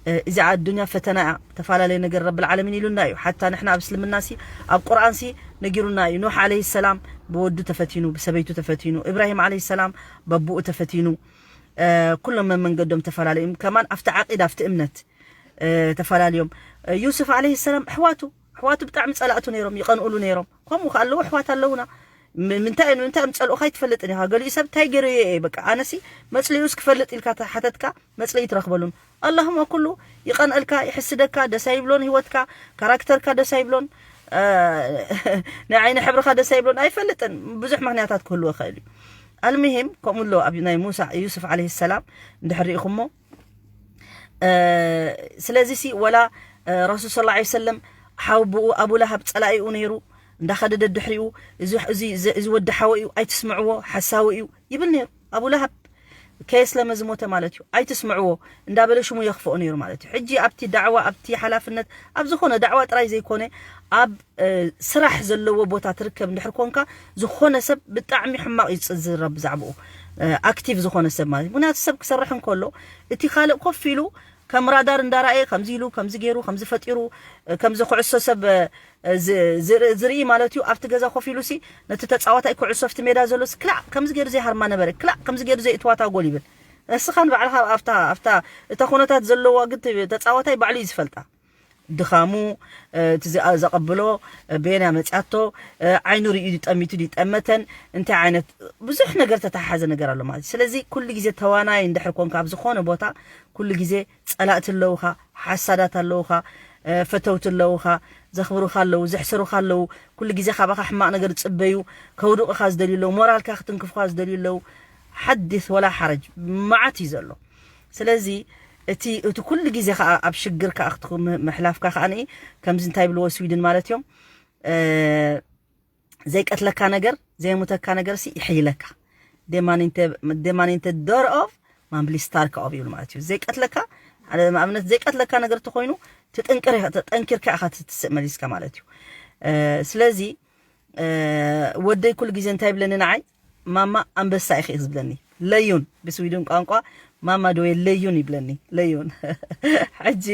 እ፣ እዚኣ ኣዱንያ ፈተና እያ፣ ተፈላለየ ነገር ረብል ዓለሚን ኢሉና እዩ። ሓታ ንሕና ኣብ እስልምና ሲ፣ ኣብ ቁርኣን ሲ ነጊሩና እዩ። ኑሕ ዓለይሂ ሰላም ብወዱ ተፈቲኑ፣ ብሰበይቱ ተፈቲኑ፣ ኢብራሂም ዓለይሂ ሰላም በቡኡ ተፈቲኑ። እ፣ ኩሎም መመንገዶም ተፈላለዩ። ከማን ኣብቲ ዓቂዳ፣ ኣብቲ እምነት፣ እ፣ ተፈላለዮም። እ፣ ዩሱፍ ዓለይሂ ሰላም ኣሕዋቱ፣ ኣሕዋቱ ብጣዕሚ ጸላእቱ ነይሮም፣ ይቐንኡሉ ነይሮም። ከምኡ ከኣ ኣለዉ፣ ኣሕዋት ኣለዉና። ም-፣ ምንታይ፣ ንምንታይ እዮም ጸልኡኻ ኣይትፈልጥን ኢኻ። ገሊኡ ሰብ እንታይ ገይሩ እየ፣ በቃ፣ ኣነሲ መጽልኡስ ክፈልጥ ኢልካ ተሓተትካ፣ መጽልኢ ትረኽበሉን። ኣላሁማ ኩሉ ይቐንአልካ፣ ይሕስደካ፣ ደስ ኣይብሎን ህይወትካ፣ ካራክተርካ ደስ ኣይብሎን፣ እ፣ ናይ ዓይኒ ሕብርኻ ደስ ኣይብሎን፣ ኣይፈልጥን። ብዙሕ ምኽንያታት ክህልዎ ይኽእል እዩ። ኣልሙሂም፣ ከምኡ ኣሎ ኣብ ናይ ሙሳ፣ ዩሱፍ ዓለይሂ ሰላም እንድሕር ርኢኹሞ፣ እ፣ ስለዚ ሲ ወላ፣ እ፣ ረሱል ሰለላሁ ዐለይሂ ወሰለም ሓው ብኡ ኣቡ ለሃብ ጸላኢኡ ነይሩ፣ እንዳኸደ ደድሕሪኡ፣ እዚ፣ እዚ፣ እዚ፣ እዚ ወዲ ሓወ እዩ፣ ኣይትስምዕዎ፣ ሓሳዊ እዩ ይብል ነይሩ። ኣቡ ለሃብ ከየስለመ ዝሞተ ማለት እዩ። ኣይትስምዕዎ እንዳበለ ሽሙ የኽፍኦ ነይሩ ማለት እዩ። ሕጂ ኣብቲ ዳዕዋ፣ ኣብቲ ሓላፍነት፣ ኣብ ዝኾነ ዳዕዋ ጥራይ ዘይኮነ፣ ኣብ፣ እ፣ ስራሕ ዘለዎ ቦታ ትርከብ እንድሕር ኮንካ፣ ዝኾነ ሰብ ብጣዕሚ ሕማቕ እዩ ዝጽ-፣ ዝዝረብ ብዛዕባኡ፣ እ፣ ኣክቲቭ ዝኾነ ሰብ ማለት እዩ። ምክንያቱ ሰብ ክሰርሕ እንከሎ፣ እቲ ካልእ ኮፍ ኢሉ ከም ራዳር እንዳረኣየ፣ ከምዚ ኢሉ፣ ከምዚ ገይሩ፣ ከምዚ ፈጢሩ፣ እ፣ ከምዚ ኩዕሶ ሰብ፣ እ፣ ዝ-፣ ዝርኢ፣ ዝርኢ ማለት እዩ። ኣብቲ ገዛ ኮፍ ኢሉ ሲ፣ ነቲ ተጻዋታይ ኩዕሶ ኣብቲ ሜዳ ዘሎ ሲ፣ ክላእ ከምዚ ገይሩ ዘይሃርማ ነበረ፣ ክላእ ከምዚ ገይሩ ዘይእትዋታ ጎል ይብል። ንስኻ ንባዕልኻ ኣብታ፣ ኣብታ፣ እታ ኩነታት ዘለዋ ግን ት-፣ ተጻዋታይ ባዕሉ እዩ ዝፈልጣ። ድኻሙ፣ እ፣ እቲ ዝኣ-፣ ዘቐብሎ፣ እ፣ በየናይ መጽያቶ፣ እ፣ ዓይኑ ርእዩ ድዩ ጠሚቱ ድዩ ጠመተን፣ እንታይ ዓይነት ብዙሕ ነገር ተተሓሓዘ ነገር ኣሎ ማለት እዩ። ስለዚ ኩሉ ግዜ ተዋናይ እንድሕር ኮንካ ኣብ ዝኾነ ቦታ፣ ኩሉ ግዜ ጸላእቲ ኣለውኻ፣ ሓሳዳት ኣለውኻ፣ እ፣ ፈተውቲ ኣለውኻ፣ ዘኽብሩኻ ኣለዉ፣ ዘሕስሩኻ ኣለዉ፣ ኩሉ ግዜ ካባኻ ሕማቕ ነገር ዝጽበዩ፣ ከውድቑኻ ዝደልዩ ኣለዉ፣ ሞራልካ ክትንክፉኻ ዝደልዩ ኣለዉ። ሓዲስ ወላ ሓረጅ መዓት እዩ ዘሎ። ስለዚ እቲ፣ እቲ ኩሉ ግዜ ከኣ ኣብ ሽግር ከኣ ክትኹ-፣ ም-፣ ምሕላፍካ ከኣ ንኢ ከምዚ እንታይ ብልዎ ስዊድን ማለት እዮም፣ እ፣ ዘይቀትለካ ነገር፣ ዘየሙተካ ነገር ሲ ይሕይለካ። ደማኒንተ፣ ደማኒንተ ዶር ኦፍ ማምብሊ ስታርክ ኦፍ ይብሉ ማለት እዩ። ዘይቀትለካ፣ ንኣብነት ዘይቀትለካ ነገር ተኾይኑ ትጥንቅር ኢኻ፣ ተጠንኪርካ ኢኻ ትስእ መሊስካ ማለት እዩ። እ፣ ስለዚ፣ እ፣ ወደይ ኩሉ ግዜ እንታይ ይብለኒ ንዓይ? ማማ ኣንበሳ ኢኺ ዝብለኒ። ለዩን፣ ብስዊድን ቋንቋ ማማ ዶየ ለዩን ይብለኒ። ለዩን። ሕጂ፣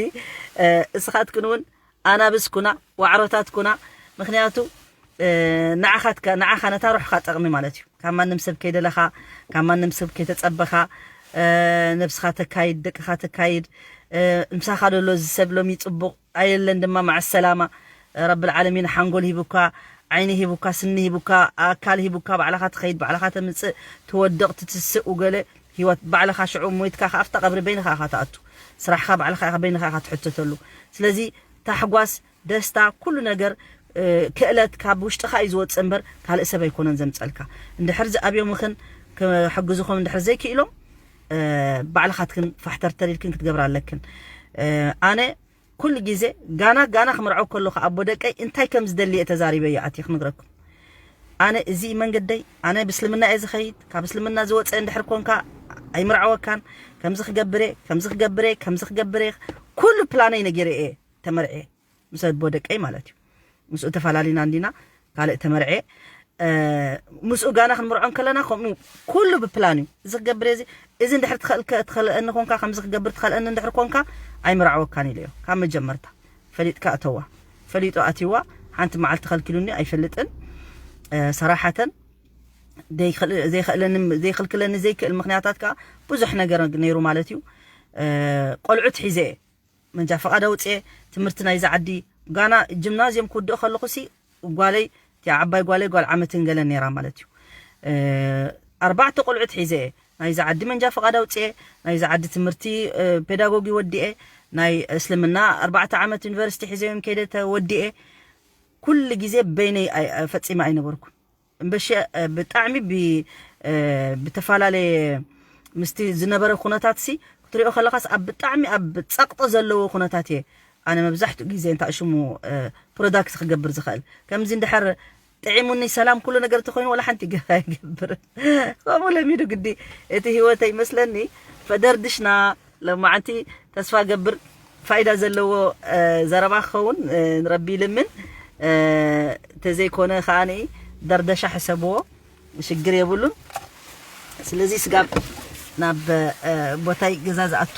እ፣ እስኻትክን እውን ኣናብስ ኩና፣ ዋዕሮታት ኩና። ምክንያቱ፣ እ፣ ንዓኻትካ፣ ንዓኻ ነታ ሩሕካ ጠቕሚ ማለት እዩ። ካብ ማንም ሰብ ከይደለኻ፣ ካብ ማንም ሰብ ከይተጸበኻ፣ እ፣ ነብስኻ ተካይድ፣ ደቅኻ ተካይድ። እ፣ ምሳኻ ደሎ እዚ ሰብ ሎሚ ጽቡቕ ኣየለን ድማ፣ መዓሰላማ። ረብል ዓለሚን ሓንጎል ሂቡካ፣ ዓይኒ ሂቡካ፣ ስኒ ሂቡካ፣ ኣካል ሂቡካ፣ ባዕልኻ ትኸይድ፣ ባዕልኻ ተምጽእ፣ ትወድቕ፣ ትትስእ፣ ገለ ህይወት ባዕልኻ ሽዑ ሞይትካ ከኣ ኣብታ ቀብሪ በይንኻ ኢኻ ትኣቱ። ስራሕኻ ባዕልኻ ኢኻ፣ በይንኻ ኢኻ ትሕተተሉ። ስለዚ ታሕጓስ፣ ደስታ፣ ኩሉ ነገር፣ እ፣ ክእለት ካብ ውሽጥኻ እዩ ዝወጽእ እምበር ካልእ ሰብ ኣይኮነን ዘምጸልካ። እንድሕር ዝኣብዮምኽን ክሕግዙኹም እንድሕር ዘይክኢሎም፣ እ፣ ባዕልኻትክን ፋሕተርተር ኢልክን ክትገብራ ኣለክን። እ፣ ኣነ ኩሉ ግዜ ጋና፣ ጋና ክምርዖ ከለኹ ኣቦ ደቀይ እንታይ ከም ዝደሊ እየ ተዛሪበ እየ ኣትየ ክነግረኩም። ኣነ እዚ መንገደይ፣ ኣነ ብእስልምና እየ ዝኸይድ፣ ካብ እስልምና ዝወፀ እንድሕር ኮንካ ኣይምርዓወካን፣ ከምዚ ክገብር እየ፣ ከምዚ ክገብር እየ፣ ከምዚ ክገብር እየ፣ ኩሉ ፕላነይ ነጊረ እየ ተመርዕየ። ምስ ኣቦ ደቀይ ማለት እዩ። ምስኡ ተፈላሊና እንዲና ካልእ ተመርዕየ። ምስኡ ጋና ክንምርዖ ከለና ከምኡ ኩሉ ብፕላን እዩ። እዚ ክገብር እዚ እዚ እንድሕር ትኸልከ ትኸልአኒ ኮንካ፣ ከምዚ ክገብር ትኸልአኒ እንድሕር ኮንካ፣ ኣይምርዓወካን ኢለዮ ካብ መጀመርታ። ፈሊጥካ እተዋ። ፈሊጡ ኣትዋ። ሓንቲ መዓልቲ ከልኪሉኒ ኣይፈልጥን። ሰራሓተን ዘይክለኒ ዘይክልክለኒ ዘይክእል ምክንያታት ከዓ ብዙሕ ነገር ነይሩ ማለት እዩ። ቆልዑት ሒዘ እየ መንጃ ፈቓድ ኣውፅኤ። ትምህርቲ ናይዚ ዓዲ ጋና ጅምናዝዮም ክውድእ ከለኹ ሲ ጓለይ እቲኣ ዓባይ ጓለይ ጓል ዓመትን ገለን ነይራ ማለት እዩ። ኣርባዕተ ቆልዑት ሒዘ እየ ናይዚ ዓዲ መንጃ ፈቓድ ኣውፅኤ፣ ናይዚ ዓዲ ትምህርቲ ፔዳጎጊ ወዲኤ፣ ናይ እስልምና ኣርባዕተ ዓመት ዩኒቨርሲቲ ሒዘዮም ከይደ ተወዲኤ። ኩሉ ግዜ በይነይ ፈፂመ ኣይነበርኩን። እምበሸ ብጣዕሚ ብተፈላለየ ምስቲ ዝነበረ ኩነታት ሲ ክትሪኦ ከለኻስ ኣብ ብጣዕሚ ኣብ ፀቕጢ ዘለዎ ኩነታት እየ ኣነ መብዛሕትኡ ግዜ እንታይ ሽሙ ፕሮዳክት ክገብር ዝኽእል። ከምዚ እንድሕር ጥዒሙኒ ሰላም ኩሉ ነገር ተኮይኑ ወላ ሓንቲ ገ ኣይገብርን። ከምኡ ለሚዱ ግዲ እቲ ህይወተይ ይመስለኒ። ፈደርድሽና ለማዓንቲ ተስፋ ገብር ፋይዳ ዘለዎ ዘረባ ክኸውን ንረቢ ይልምን። ተዘይኮነ ከዓኒ ደርደሻ ሕሰብዎ፣ ሽግር የብሉን። ስለዚ ስጋብ ናብ ቦታይ ገዛ ዝኣቱ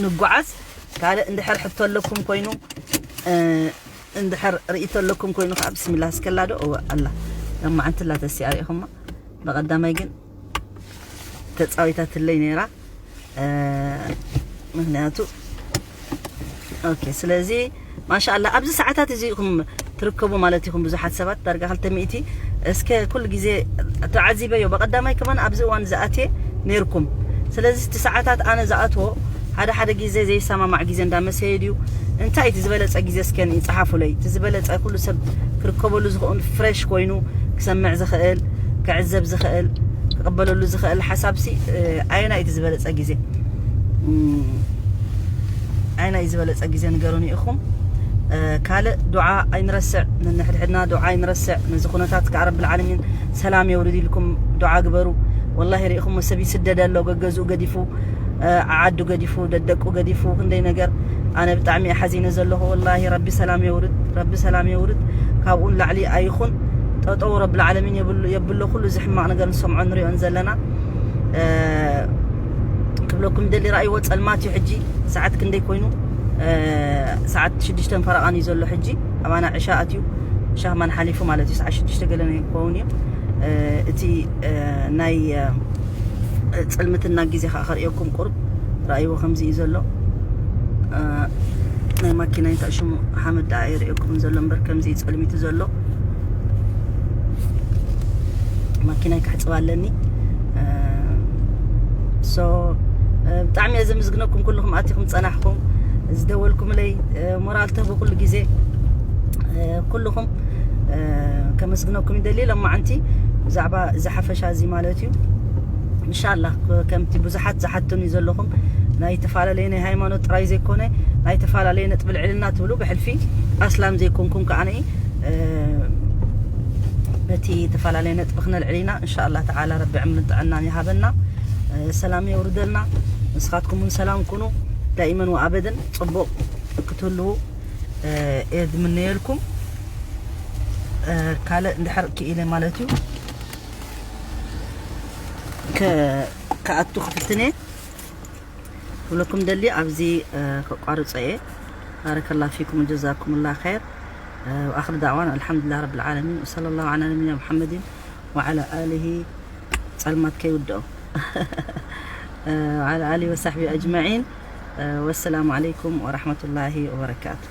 ንጓዓዝ። ካልእ እንድሕር ሕቶ ኣለኩም ኮይኑ እንድሕር ርእይቶ ኣለኩም ኮይኑ ከዓ ብስሚላ እስከላ ዶ እወ ኣላ ለማዓንቲ ላ ተሲኣ ርኢኹማ። ብቐዳማይ ግን ተፃዊታትለይ ነይራ። ምክንያቱ ኦኬ። ስለዚ ማሻኣላ ኣብዚ ሰዓታት እዚ ኢኹም ትርከቡ ማለት ኢኹም። ብዙሓት ሰባት ዳርጋ ክልተ ሚእቲ እስከ ኩሉ ግዜ ተዓዚበዮ። ብቐዳማይ ከማን ኣብዚ እዋን ዝኣትየ ነይርኩም። ስለዚ እቲ ሰዓታት ኣነ ዝኣትዎ ሓደ ሓደ ግዜ ዘይሰማማዕ ግዜ እንዳመሰየ ድዩ? እንታይ እቲ ዝበለጸ ግዜ እስከ ንኢ ጸሓፉለይ። እቲ ዝበለጸ ኩሉ ሰብ ክርከበሉ ዝኽእል ፍሬሽ ኮይኑ ክሰምዕ ዝኽእል ክዕዘብ ዝኽእል ክቕበለሉ ዝኽእል ሓሳብሲ ኣየናይ እቲ ዝበለጸ ግዜ? ኣየናይ ዝበለጸ ግዜ ንገሩኒ ኢኹም። ካልእ ዱዓ ኣይንረስዕ፣ ነንሕድሕድና ዱዓ ኣይንረስዕ። ነዚ ኩነታት ከዓ ረብል ዓለሚን ሰላም የውርድ ኢልኩም ዱዓ ግበሩ። ወላሂ ርኢኹም ሰብ ይስደድ ኣሎ፣ ገገዝኡ ገዲፉ፣ ዓዓዱ ገዲፉ፣ ደደቁ ገዲፉ፣ ክንደይ ነገር። ኣነ ብጣዕሚ እየ ሓዚነ ዘለኹ። ወላሂ ረቢ ሰላም የውርድ፣ ረቢ ሰላም የውርድ። ካብኡ ንላዕሊ ኣይኹን። ጠጠው ረብል ዓለሚን የብሎ ኩሉ እዚ ሕማቕ ነገር ንሰምዖ ንሪኦን ዘለና። ክብለኩም ይደሊ፣ ራእይዎ ጸልማት እዩ። ሕጂ ሰዓት ክንደይ ኮይኑ? ሰዓት ሽዱሽተን ፈረቓን እዩ ዘሎ ሕጂ። ኣባና ዕሻ ኣትዩ፣ ዕሻ ከማን ሓሊፉ ማለት እዩ። ሰዓት ሽዱሽተ ገለ ይኸውን እዩ። እቲ ናይ ጽልምትና ግዜ ከዓ ከርእየኩም ቁርብ ራእይዎ ከምዚ እዩ ዘሎ። ናይ ማኪና እንታይ ሽሙ ሓመድ ደኣ የርእየኩም ዘሎ እምበር ከምዚ እዩ ጸልሚቱ ዘሎ። ማኪናይ ክሕጽብ ኣለኒ። ሶ ብጣዕሚ እየ ዘመስግነኩም ኩልኹም ኣቲኹም ዝጸናሕኩም ዝደወልኩምለይ ሞራል ትህቡ ኩሉ ግዜ ኩልኹም ከመስግነኩም ይደሊ። ሎማዓንቲ ብዛዕባ እዚ ሓፈሻ እዚ ማለት እዩ እንሻላ ከምቲ ብዙሓት ዝሓትኑ ዘለኹም ናይ ተፈላለየ ናይ ሃይማኖት ጥራይ ዘይኮነ ናይ ተፈላለየ ነጥቢ ልዕልና ትብሉ ብሕልፊ ኣስላም ዘይኮንኩም ከዓነ በቲ ተፈላለየ ነጥቢ ክነልዕል ኢና። እንሻላ ተዓላ ረቢ ዕምርን ጥዕናን ይሃበና፣ ሰላም የውርደልና። ንስኻትኩም እውን ሰላም ኩኑ ዳኢመን ወኣበድን ፅቡቕ ክትህልዉ እየ ዝምነየልኩም። ካልእ እንድሕር ክኢለ ማለት እዩ ክኣቱ ክፍትን እየ ክብለኩም ደሊ ኣብዚ ከቋርፆ እየ። ባረከላ ፊኩም ወጀዛኩም ላ ኸይር። ወኣኽር ዳዕዋን ኣልሓምዱሊላህ ረብል ዓለሚን ወሰለ ላሁ ዓላ ነቢና ሙሓመድን ወዓላ ኣሊሂ ጸልማት ከይውድኦ ወዓላ ኣሊሂ ወሳሕቢ ኣጅመዒን። ወሰላሙ ዓለይኩም ወረሕመቱላሂ ወበረካቱ።